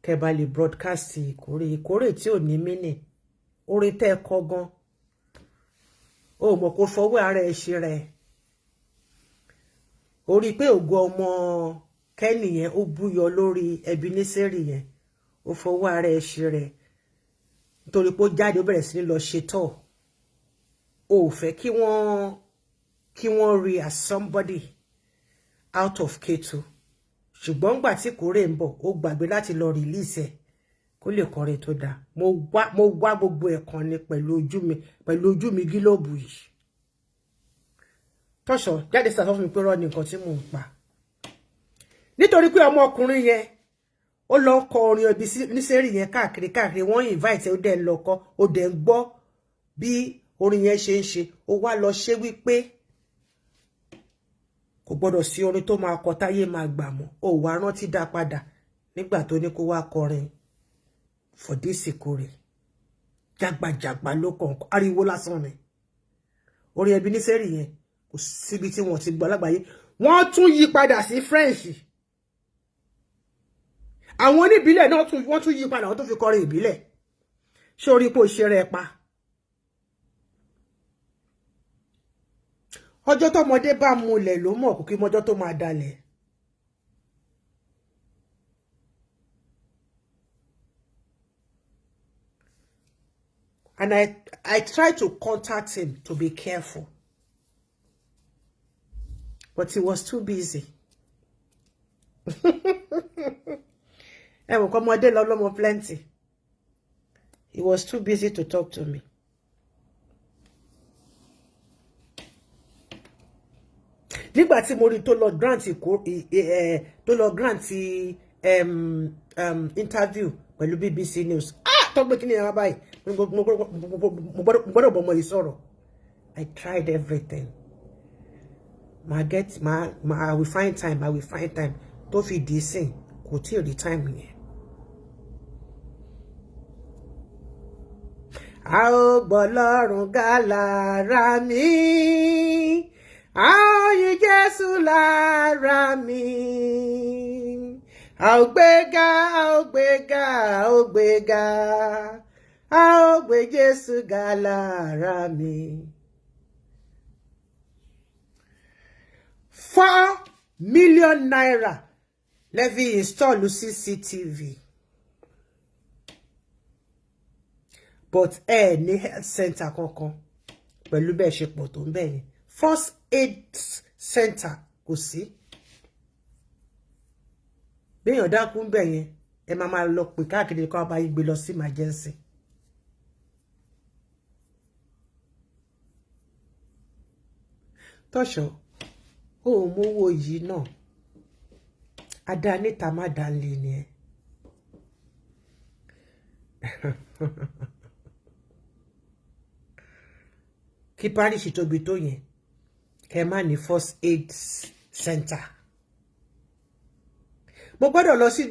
kẹ́ bá lè broadcast ìkórè, ìkórè tí ò ní mínì. Orin tẹ́ ẹ kọ gan, o mọ̀ kó fọwọ́ ara ẹ ṣe rẹ̀. Ó rí i pé ògo ọmọ Kẹ́nì yẹn, ó búyọ lórí Ebenezer yẹn. Ó fọwọ́ ara ẹ ṣe rẹ̀ nítorí pé ó jáde, ó bẹ̀rẹ̀ sí ní lọ ṣe tọ̀. O ò fẹ́ kí wọ́n rí as somebody out of Ketu. Ṣùgbọ́n ńgbà tí kórè ń bọ̀, ó gbàgbé láti lọ release ẹ̀ kó lè kọrin tó dáa. Mo wá gbogbo ẹ̀ kan ni pẹ̀lú ojú mi, pẹ̀lú ojú mi gílóòbù yìí. Tọ́ṣọ̀ jáde sọ fún mi pé rọ́ ni nǹkan tí mò ń pa, nítorí pé ọmọkùnrin yẹn, ó lọ kọ orin Ebenezer yẹn káàkiri káàkiri. Wọ́n invite, ó dẹ̀ ń lọ kọ, ó dẹ̀ ń gbọ́ bí orin yẹn ṣe ń ṣe. Ó wá lọ ṣe wípé kò gbọ́dọ̀ sí orin tó máa kọ táyé máa gbà mọ́. Ó wá rántí dá padà nígbà tó ní kó wá kọrin for this ìkórè. Jágbajàgba ló kàn, ariwo lásán ni. Orin Ebenezer yẹn, kò síbi tí wọ́n ti gbọ́ lágbàáyé. Wọ́n tún yí padà sí French. Àwọn oníbílẹ̀ náà tún, wọ́n tún yí padà, wọ́n tún fi kọrin ìbílẹ̀. Ṣé orí pò ṣe rẹ pa? Ọjọ́ tọmọdé bá múlẹ̀ ló mọ̀ kó kí mọ́jọ́ tó máa dalẹ̀. And I tried to contact him to be careful, but he was too busy. Ẹ mọ̀ kọ́ ọmọdé lọ lọ́mọ plenty. He was too busy to talk to me. Nígbà tí mo rí tó lọ grant interview pẹ̀lú BBC News, ah, tó gbé kí ni ẹ̀rọ báyìí, mo gbọ́dọ̀ bọ́ ọmọ yìí sọ̀rọ̀. I tried everything. Ma get ma ma I will find time, I will find time. Tó fi dì í sìn, kò tí ì rí time yẹn. A ó gbọ́ lọ́rùn ga lára mi, a ó yìn Jésù lára mi, a ó gbéga, a ó gbéga, a ó gbéga, a ó gbé Jésù ga lára mi. ₦4 million lẹ fi install CCTV. But ẹ ní health center kankan pẹ̀lú bẹ́ẹ̀ ṣe pọ̀ tó ń bẹ̀ yẹn. First aid center kò sí. Béèyàn dákú ń bẹ̀ yẹn, ẹ máa máa lọ pè káàkiri kó bá yín gbé lọ sí emergency. Tọ́ṣọ̀ ó mówó yìí náà, adá níta má dá lé ni ẹ. Kí parish tóbi tó yẹn, kẹ má ní first aid center. Mo gbọ́dọ̀ lọ sí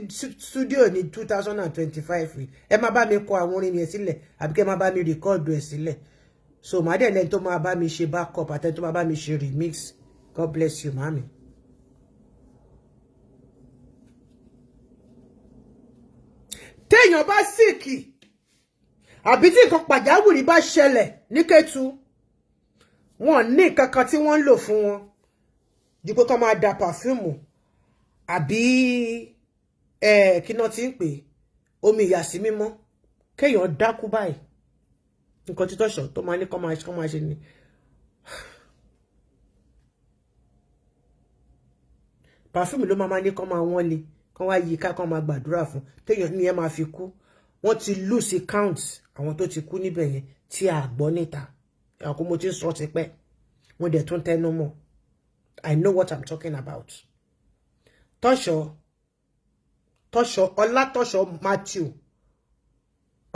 studio ní 2025. Ẹ má bá mi kọ àwọn orin yẹn sílẹ̀, àbí kẹ́ má bá mi record ẹ̀ sílẹ̀. So màá dẹ̀ lẹ́ni tó máa bá mi ṣe backup àtẹni tó máa bá mi ṣe remix. God bless you, mami. Téèyàn bá sick, àbí tí nǹkan pàjáwìrì bá ṣẹlẹ̀ ní Kétu, wọn ní nǹkan kan tí wọ́n ń lò fún wọn ju pé kó máa da perfume àbí kí náà ti ń pè, omi ìyàsí mímọ́. Kéèyàn dákú báyìí, nǹkan títọ́ṣọ̀ tó máa ní kó máa ṣe ni. Perfume ló máa ní kó máa wọ́n le, kó wá yí ká, kó máa gbàdúrà fún téèyàn ní ẹ máa fi kú. Wọ́n ti lose count àwọn tó ti kú níbẹ̀ yẹn tí a gbọ́ níta. Àwọn kó mo ti ń sọ tipẹ́, wọ́n dẹ̀ tún tẹnu mọ́. I know what I'm talking about. Tọ́ṣọ̀, Tọ́ṣọ̀, Ọlátọ́ṣọ̀ Matthew,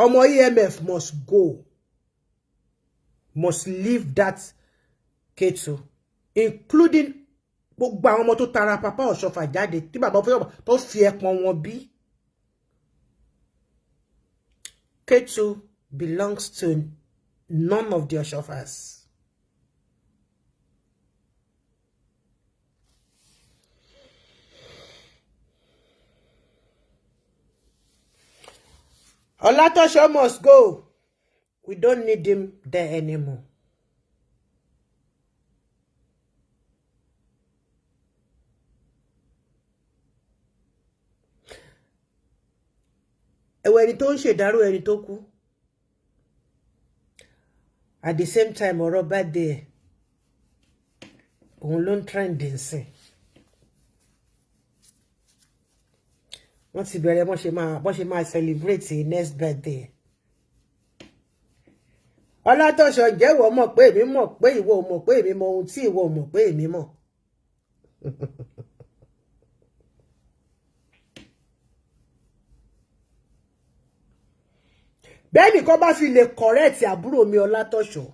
ọmọ EMF, must go, must leave that Ketu, including gbogbo àwọn ọmọ tó tara Papa Ọ̀ṣọ́fà jáde tí bàbá Ọ̀ṣọ́fà tó fi ẹpọn wọn bí. Ketu belongs to none of the Ọ̀ṣọ́fàs. Olatosho must go. We don't need him there anymore. Ẹ̀wọ̀, ẹni tó ń ṣèdárò ẹni tó kú, at the same time ọ̀rọ̀ birthday ẹ̀ òun ló ń trend nsìn. Wọ́n ti bẹ̀rẹ̀ bọ́n ṣe máa celebrate next birthday. Ọlátọ́ṣọ, jẹ́wọ́ mọ̀ pé èmi mọ̀ pé ìwọ ò mọ̀ pé èmi mọ̀ ohun tí ìwọ ò mọ̀ pé èmi mọ̀. Bẹ́ẹ̀ nìkan bá fi lè correct àbúrò mi Ọlátọ́ṣọ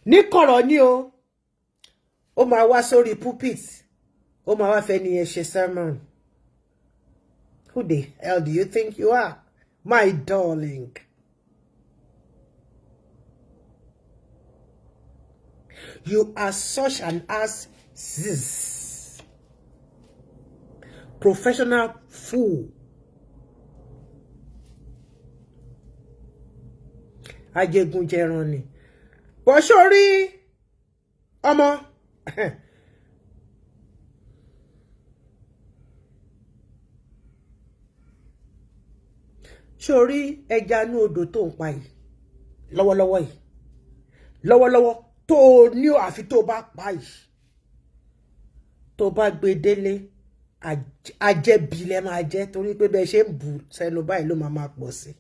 ní kọ̀rọ̀ ní o, ó máa wá sórí pulpit, ó máa wá fẹ́ nìyẹn ṣe sermon. Who the hell do you think you are, my darling? You are such an ass sis professional fool. Ajégunjẹran ni bọ́ sórí ọmọ. Sórí ẹja inú odò tó ń pa yìí lọ́wọ́lọ́wọ́ yìí, lọ́wọ́lọ́wọ́ tó o ní, àfi tó o bá pa yìí, tó o bá gbé délé, ajẹ́bi lẹ máa jẹ́, torí pé bẹ́ẹ̀ ṣe ń bù sẹ́nu báyìí ló máa máa pọ̀ sí.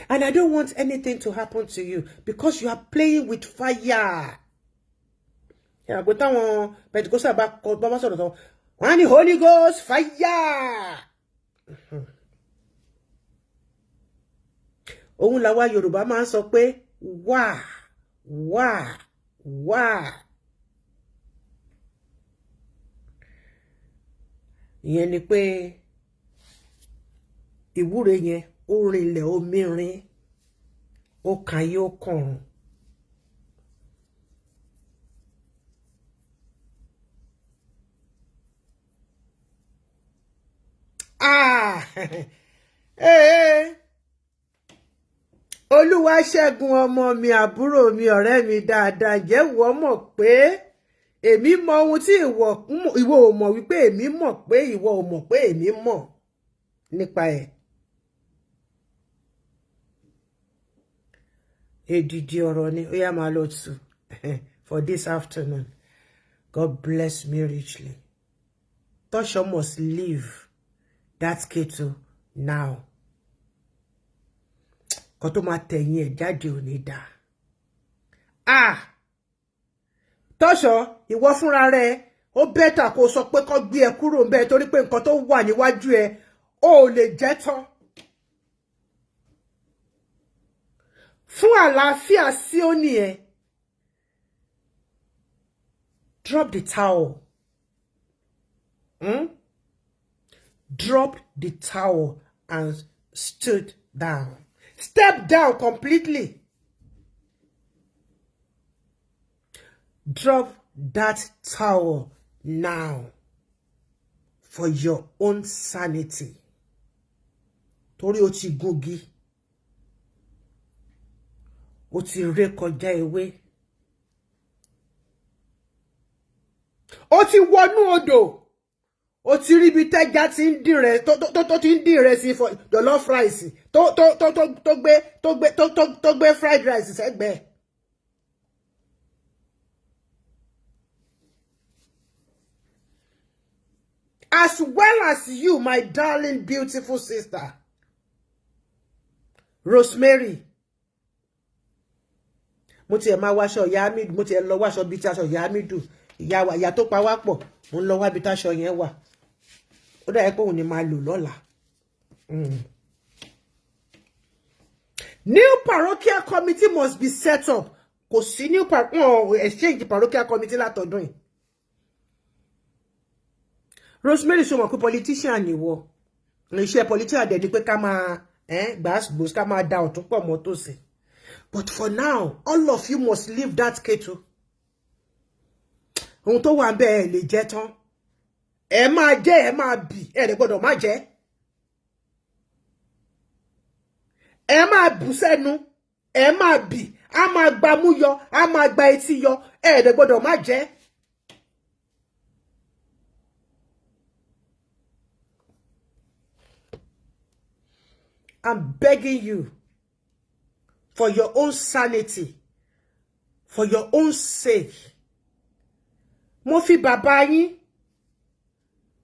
And I don't want anything to happen to you because you are playing with fire. Ìyàgbé táwọn Pentecostal bá kọ bá sọ̀rọ̀ tán, wọ́n á ní Holy Ghost fire. Òun làwa Yorùbá máa ń sọ pé wà wà wà. Ìyẹn ni pé ìwúre yẹn, ó rinlẹ̀, omi rin, ó kan yóò kọ̀run. Ah! Ee! Olúwaṣẹ́gun, ọmọ mi, àbúrò mi, ọ̀rẹ́ mi dáadáa, jẹ́ ìwọ mọ̀ pé èmi mọ ohun tí ìwọ ò mọ̀, wípé èmi mọ̀ pé ìwọ ò mọ̀ pé èmi mọ̀. Nípa ẹ̀, èdìdì ọ̀rọ̀ ni ó yá máa lọ tù for this afternoon. God bless me richly. Tosho must leave that Ketu now. Kó tó máa tẹ̀yìn ẹ̀ jáde ò ní dáa. Ah, Tosho, ìwọ fúnra rẹ, ó better kó sọ pé kó gbé ẹ kúrò ńbẹ̀, torí pé nǹkan tó wà níwájú ẹ, ó lè jẹ́ tán. Fún àlàáfíà Síónì ẹ, drop the towel. Drop the towel and stood down. Step down completely. Drop that towel now for your own sanity. Torí o ti gúngi, o ti ré kọjá ewé, o ti wọnú odò, o ti rí ibi tẹ́já ti ń dín rẹ̀, tó ti ń dín ìrẹsì for jollof rice, tó gbé fried rice sẹ́gbẹ̀ẹ́. As well as you, my darling, beautiful sister, Rosemary. Mo tiẹ̀ máa wáṣọ ìyá Hamidu, mo tiẹ̀ lọ wáṣọ bíi ti aṣọ ìyá Hamidu, ìyá wa, ìyá tó pa wá pọ̀. Mo ń lọ wábi táṣọ yẹn wà. Ó dàbí pé òun ni máa lò lọ́la. New parochial committee must be set up. Kò sí new par wọn exchange parochial committee látọdún yìí. Rosemary, ṣo mọ̀ pé politician ni wọ? Iṣẹ́ politician dẹ̀ ni pé ká máa gbàgbós, ká máa da ọ̀tún pọ̀ mọ́ tòsì. But for now, all of you must leave that Ketu. Ohun tó wà ń bẹ́ẹ̀ lè jẹ́ tán. Ẹ máa jẹ́, ẹ máa bì, ẹ lè gbọ́dọ̀ má jẹ́. Ẹ máa bù sẹ́nu, ẹ máa bì, á máa gbámú yọ, á máa gba etí yọ, ẹ lè gbọ́dọ̀ má jẹ́. I'm begging you for your own sanity, for your own sake. Mo fi bàbá yín,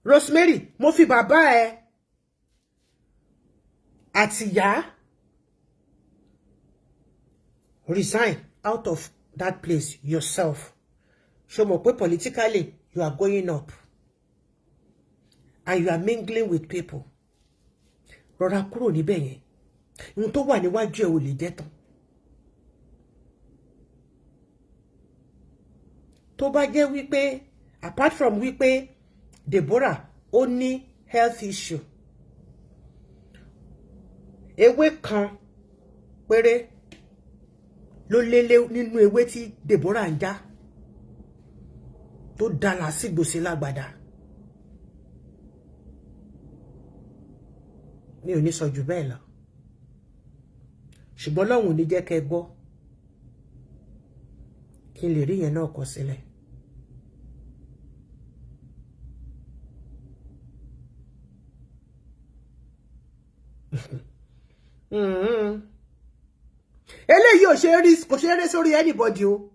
Rosemary, mo fi bàbá ẹ àti ìyá, resign out of that place yourself. Ṣó mọ̀ pé politically you are going up and you are mingling with people? Rọra kúrò níbẹ̀ yẹn. Ohun tó wà níwájú ẹ̀ ò lè jẹ́ tán. Tó bá jẹ́ wípé, apart from wípé Deborah ó ní health issue, ewé kan péré ló lélẹ̀ nínú ewé tí Deborah ń já tó dá làásìgbò sí lágbàdá. Mi ò ní sọ jù bẹ́ẹ̀ lọ, ṣùgbọ́n Ọlọ́run ò ní jẹ́ kẹ́ gbọ́ kí n lè rí yẹn náà kọ sílẹ̀. Eléyìí ò ṣe rí, kò ṣe rí sórí anybody o.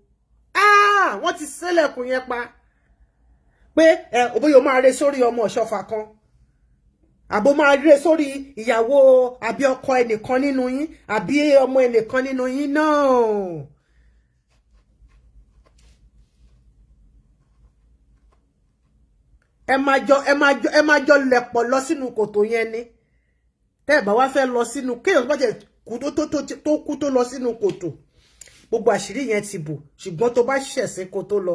Ah, wọ́n ti ṣílẹ̀kùn yẹn pa pé ẹ òbóyè máa re sórí ọmọ ọ̀ṣọ́fà kan, àbó máa ré sórí ìyàwó àbí ọkọ ẹnìkan nínú yín, àbí ọmọ ẹnìkan nínú yín náà. Ẹ máa jọ lẹ̀pọ̀ lọ sínú kòtò yẹn ni. Tẹ́ ẹ bá wá fẹ́ lọ sínú kéèyàn bá jẹ́ kú tó kú tó lọ sínú kòtò, gbogbo àṣírí yẹn ti bò. Ṣùgbọ́n tó bá ṣẹ̀sín kó tó lọ,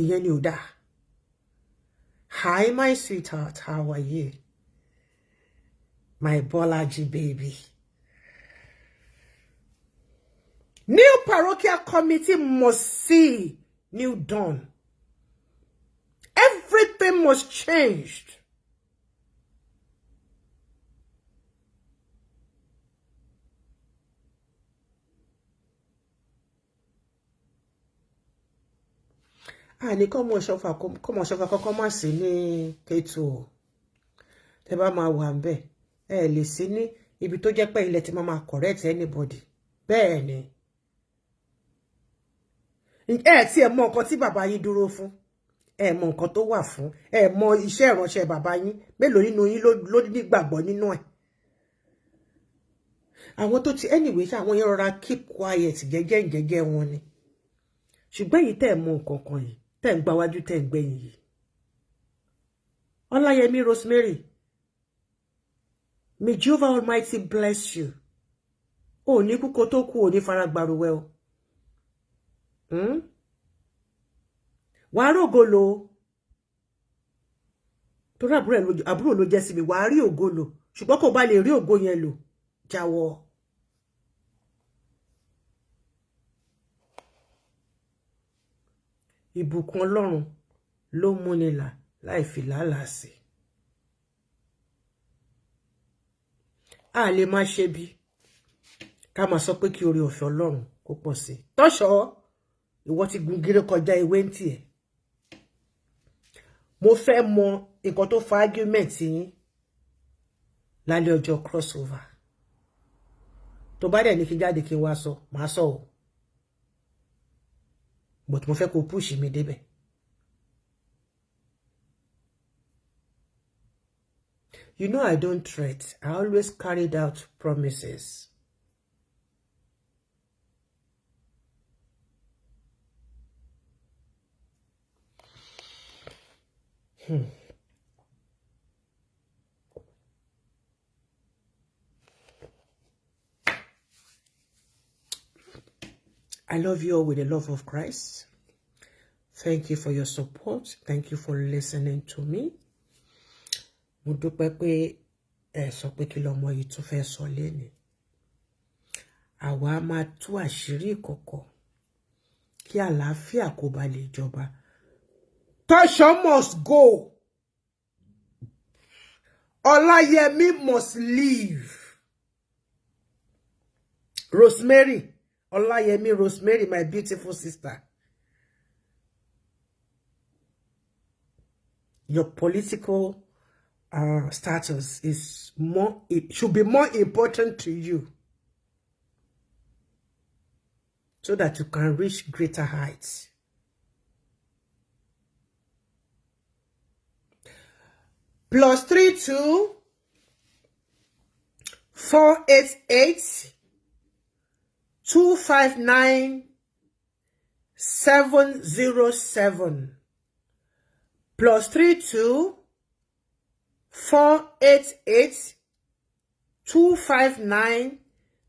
ìyẹn ni ò dáa. Hi, my sweetheart, how are you? My Bolaji baby. New parochial committee must see new dawn. Everything must change. Àní kọ́mọ ṣọfà kọ́kọ́ má sí ní Kétu o. Tẹ́ bá máa wà ń bẹ̀, ẹ lè sí ní ibi tó jẹ́ pé ilẹ̀ tí máa máa correct anybody. Bẹ́ẹ̀ ni, ẹ tí ẹ mọ nǹkan tí bàbá yín dúró fún, ẹ mọ nǹkan tó wà fún, ẹ mọ iṣẹ́ ìránṣẹ́ bàbá yín. Mélòó nínú yín ló nígbàgbọ́ nínú ẹ̀? Àwọn tó ti, anyway, ṣe àwọn yẹn rọra keep quiet jẹ́jẹ́ jẹ́jẹ́ wọn ni. Ṣùgbọ́n èyí tẹ́ ẹ̀ mọ nǹkan kan yìí, tẹ́ ń gbáwájú, tẹ́ ń gbẹ̀yìn yìí, Ọláyẹmí Rosemary, may Jehovah Almighty bless you. Ò ní kúkọ tó kú, ò ní faragbàrúwẹ́ o. Wàá rògo lò, torí àbúrò ló jẹ́ sí mi. Wàá rí ògo lò, ṣùgbọ́n kò bá lè rí ògo yẹn lò, jáwọ́. Ìbùkún Ọlọ́run ló múni là láì fi làálàá sí. A lè má ṣe bí ká máa sọ pé kí oore ọ̀fẹ́ Ọlọ́run kó pọ̀ sí. Tọ́ṣọ́, ìwọ ti gun gírí kọjá ewé ń tiẹ̀. Mo fẹ́ mọ nǹkan tó fa argument yín lálẹ́ ọjọ́ crossover. Tó bá dẹ̀ ní kí n jáde kí n wá sọ, màá sọ o, but mo fẹ́ kó push mi débẹ̀. You know I don't threat. I always carried out promises. I love you all with the love of Christ. Thank you for your support. Thank you for listening to me. Mo dúpẹ́ pé ẹ sọ pé kí lọmọ yìí tún fẹ́ sọ léni. Àwa máa tú àṣírí ìkọ̀kọ̀ kí àlàáfíà kó ba lè jọba. Tosho must go. Ọláyẹmí must leave. Rosemary, Ọláyẹmí Rosemary, my beautiful sister. Your political status is more, it should be more important to you so that you can reach greater heights. +32 488 259 707. +32 488 259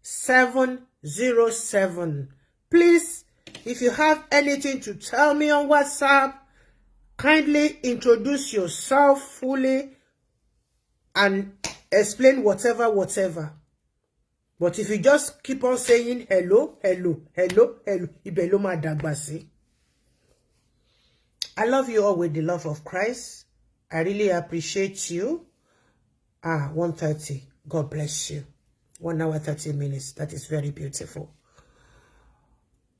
707. Please, if you have anything to tell me on WhatsApp, kindly introduce yourself fully and explain whatever, whatever. But if you just keep on saying hello, hello, hello, hello, ibẹ̀ ló máa dàgbà sí. I love you all with the love of Christ. I really appreciate you. Ah, 1:30. God bless you. 1 hour, 30 minutes. That is very beautiful.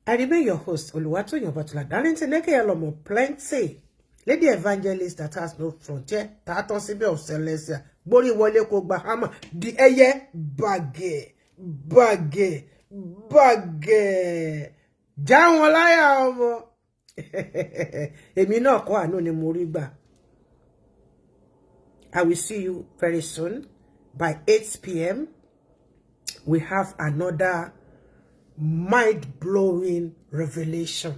I remain your host, Oluwatoyin Obatula Darlington Eke Plenty. Lady evangelist that has no frontier. Tààtàn síbẹ̀ of Celestia. Gbórí wọlé kó gba hammer. Di ẹyẹ bàgẹ́ bàgẹ́ bàgẹ́. Já wọn láyà ọmọ. Èmi náà kọ́, àánú ni mo rí gbà. I will see you very soon. By 8 p.m., we have another mind-blowing revelation.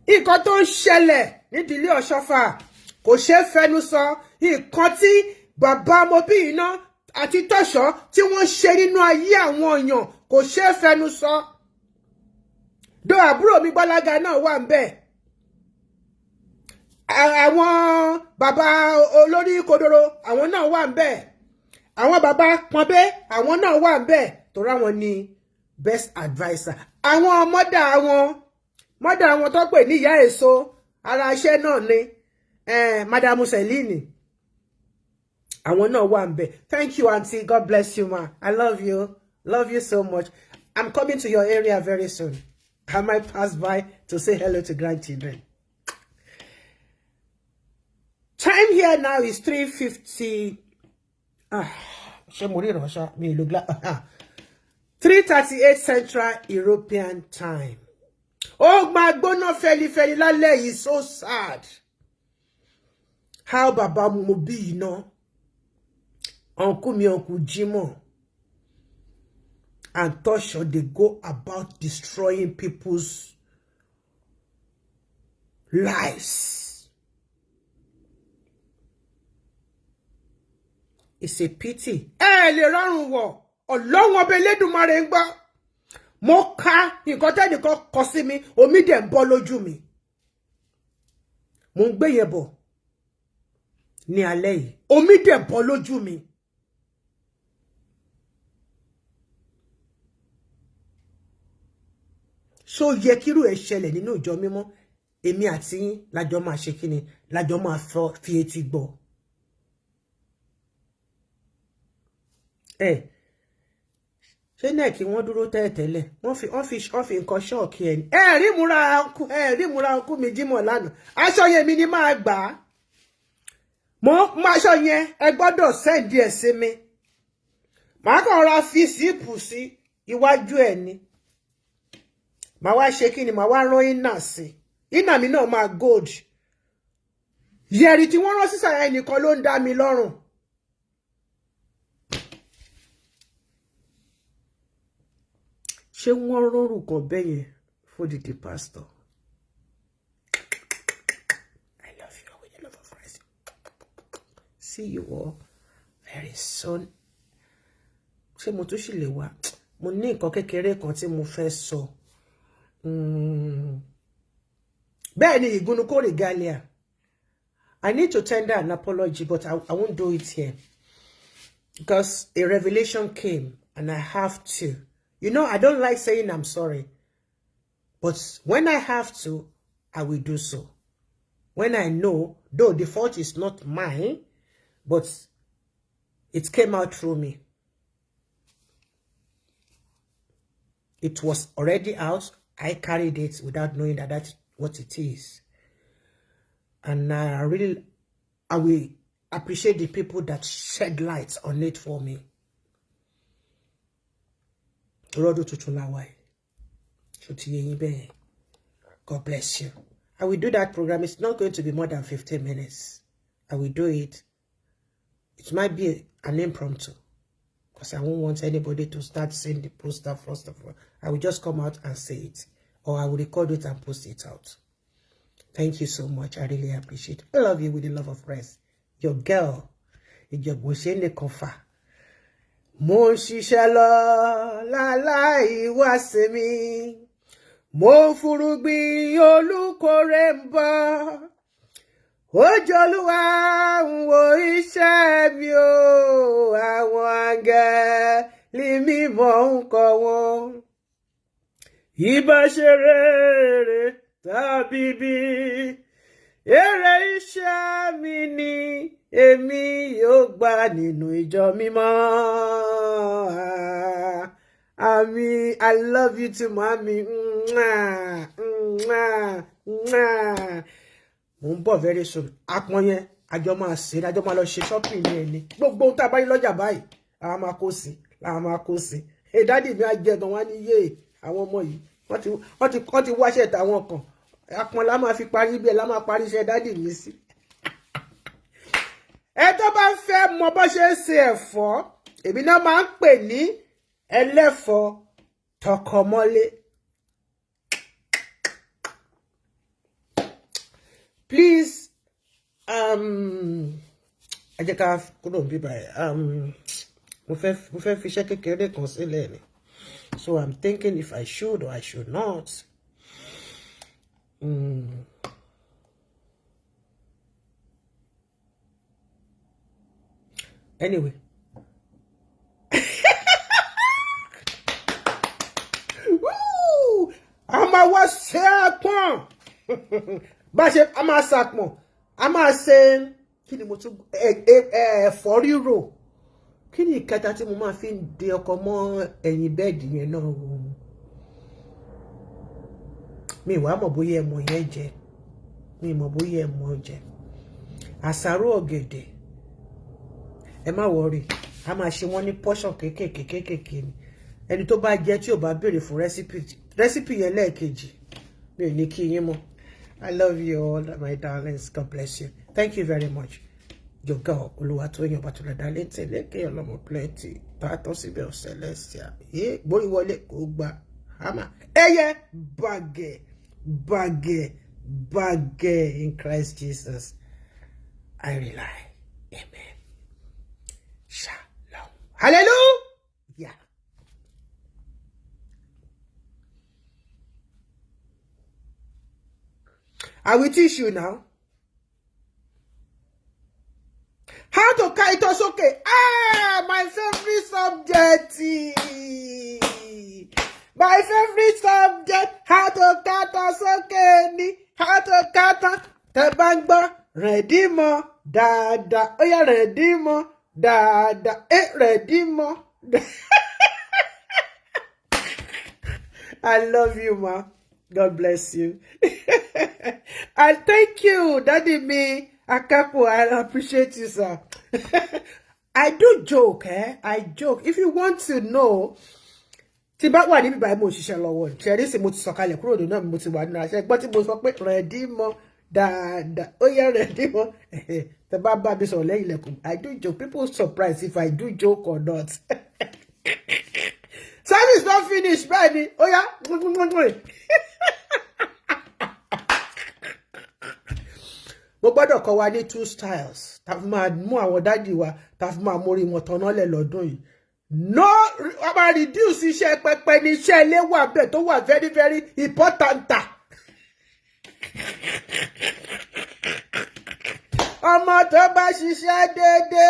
Nǹkan tó ń ṣẹlẹ̀ nídìílé Ọ̀ṣọ́fà kò ṣeé fẹnu sọ. Nǹkan tí bàbá Mobi iná àti Tọ́ṣọ́ tí wọ́n ṣe nínú ayé àwọn èèyàn kò ṣeé fẹnu sọ. Do àbúrò mi Gbọ́lága náà wà ń bẹ̀, àwọn bàbá olórí kodoro, àwọn náà wà ń bẹ̀, àwọn bàbá pọ́nbé, àwọn náà wà ń bẹ̀, torí àwọn ni best adviser. Àwọn mother wọn tó pè ní ìyá èso ara iṣẹ́ náà ni Madam Celine, àwọn náà wà ń bẹ̀. Thank you, aunty. God bless you, ma. I love you, love you so much. I'm coming to your area very soon. I might pass by to say hello to grandchildren. Time here now is 3:50. Ah, ṣé mo rí ìránṣẹ́ mi ìlú gla 3:38 Central European Time. Ó máa gbóná fẹlifẹli lálẹ́ yìí. So sad how baba mo bí iná, uncle mi, Uncle Jimoh and Tosho, they go about destroying people's lives. It's a pity. Ẹ lè rọrùn wọ̀. Ọlọ́run ọba Elédùmarè ń gbọ́. Mo ka nǹkan tẹ́nìkan kọ sí mi, omi dẹ̀ ń bọ́ lójú mi. Mo ń gbé yẹn bọ̀ ní alẹ́ yìí, omi dẹ̀ bọ́ lójú mi. Ṣó yẹ kírú ẹ̀ ṣẹlẹ̀ nínú ìjọ mímọ́? Èmi àti yín lájọ máa ṣe kíni, lájọ máa fi etí gbọ́. Ẹ ṣé náà kí wọ́n dúró tẹ́lẹ̀tẹ́lẹ̀, wọ́n fi nǹkan shock ẹ̀ ní. Ẹ rí múra ọkú mi Jímọ̀ lánàá. Aṣọ yẹn mi ni máa gbà á. Mo máa aṣọ yẹn, ẹ gbọ́dọ̀ send ẹ̀ sí mi. Màá kàn ra fi zip sí iwájú ẹ̀ ni. Màá wá ṣe kí ni, màá wá rán inner sí. Inner mi náà máa gold. Yẹ̀rì tí wọ́n rán sísà yẹn nìkan ló ń dá mi lọ́rùn. Ṣé wọ́n rórùkọ bẹ́ẹ̀ yẹn fódìdí pastor? I love you with the love of Christ. See you all very soon. Ṣé mo tún sì lè wá? Mo ní nǹkan kékeré kan tí mo fẹ́ sọ. Bẹ́ẹ̀ ni, ìgúnnukó regalia. I need to tender an apology, but I won't do it here because a revelation came and I have to. I don't like saying I'm sorry, but when I have to, I will do so. When I know, though the fault is not mine, but it came out through me. It was already out. I carried it without knowing that that's what it is. And I will appreciate the people that shed light on it for me. Rọ́dún tuntun la wà yìí. Ṣó ti yé yín bẹ́ẹ̀? God bless you. I will do that program. It's not going to be more than 15 minutes. I will do it. It might be an impromptu because I won't want anybody to start seeing the poster first of all. I will just come out and say it, or I will record it and post it out. Thank you so much. I really appreciate it. I love you with the love of Christ. Your girl. Ìjọ̀gbọ̀n ṣe nìkan fà. Mo ń ṣiṣẹ́ lọ láláì wá sí mi. Mo ń furugbìn, olùkórè ń bọ̀. Ojúolúwa ń wo iṣẹ́ mi o, àwọn áńgẹ́lì mímọ́ ń kọ́ wọn. Ìbá ṣe rere tàbí bí èrè iṣẹ́ mi ni èmi yóò gbà nínú ìjọ mímọ́. Àmín, I love you too, mami. Mwah, mwah, mwah. Mo ń bọ̀ very soon. Apọn yẹn, àjọ máa ṣe, àjọ máa lọ ṣe shopping ní ẹni. Gbogbo ohun tá a bá yín lọ́jà báyìí, làwọn máa kó sí, làwọn máa kó sí. Daddy mi á jẹ gan, wá ní yé àwọn ọmọ yìí. Wọ́n ti wáṣẹ̀ tàwọn kan. Apọn la máa fi parí bí ẹ la máa parí iṣẹ́ daddy mi sí. Ẹ tó bá fẹ́ mọ bó ṣe ń ṣe ẹ̀fọ́, èmi náà máa ń pè ní ẹlẹ́fọ́ tọkọmọ́lé. Please, ẹ jẹ́ ká kúrò níbí báyìí. Mo fẹ́ fi iṣẹ́ kékeré kan sílẹ̀ ni. So I'm thinking if I should or I should not. Anyway. Woo! A máa wá ṣe àpọ̀n. Bá ṣe a máa ṣàpọ̀n, a máa ṣe kí ni mo tún ẹ̀fọ́ rírò. Kí ni ìkẹta tí mo máa fi ń de ọkọ mọ́ ẹ̀yìn bed yẹn náà? Mi wàá mọ̀ bóyá ẹ mọ̀ yẹn jẹ. Mi mọ̀ bóyá ẹ mọ̀ jẹ. Àsáró ọ̀gẹ̀dẹ̀. Ẹ má worry, a máa ṣe wọ́n ní portion kéékèèké kéékèèké ni. Ẹni tó bá jẹ́ tí ò bá béèrè fún recipe yẹn lẹ́ẹ̀kejì, mi ò ní kí yín mọ́. I love you all, my darlings. God bless you. Thank you very much. Your girl, Olúwatóyìn Ọbátúndé Darlington, lékè ọlọ́mọ plenty, tààtọ́ síbẹ̀ Celestia. Yé gbórí wọlé kó gba hámà. Ẹyẹ bàgẹ́ bàgẹ́ bàgẹ́ in Christ Jesus. I rely. Amen. Shalom. Hallelujah. I will teach you now how to ká itọ́ sókè. Ah, my favorite subject. My favorite subject. How to ká itọ́ sókè ni. How to ká tán. Tẹ́ bá ń gbọ́, rẹ̀dí mọ́ dáadáa. Ó yá, rẹ̀dí mọ́ dáadáa. Ẹ rẹ̀dí mọ́. I love you, ma. God bless you. And thank you, Daddy me. Akapo, I appreciate you, sir. I do joke, eh? I joke. If you want to know, tí bá wà níbi báyìí, mo ṣiṣẹ́ lọ́wọ́. Ṣẹ̀rí sì, mo ti sọ̀kalẹ̀ kúrò nínú mi, mo ti wà nínú àṣẹ gbọ́ tí mo sọ pé rẹ̀dí mọ́ dáadáa. Ó yẹ rẹ̀dí mọ́. Tẹ bá bá mi sọ̀rọ̀ lẹ́yìn ilẹ̀kùn. I do joke. People surprised if I do joke or not. Service don finish bẹ́ẹ̀ ni. Ó yá. Mo gbọ́dọ̀ kọ́ wa ní two styles tá fi máa mú àwọn daddy wa, tá fi máa mórí wọn tọ́nà lẹ̀ lọ́dún yìí. No, wọ́n máa reduce iṣẹ́ pẹpẹ ní iṣẹ́ ilé wà bẹ́ẹ̀ tó wà very very important. Ọmọ tó bá ṣiṣẹ́ déédéé,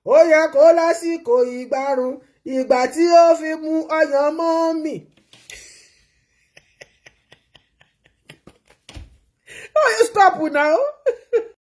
ó yẹ kó lásìkò ìgbárùn ìgbà tí ó fi mú ọyàn mọ́ mi. Oh, you stop now.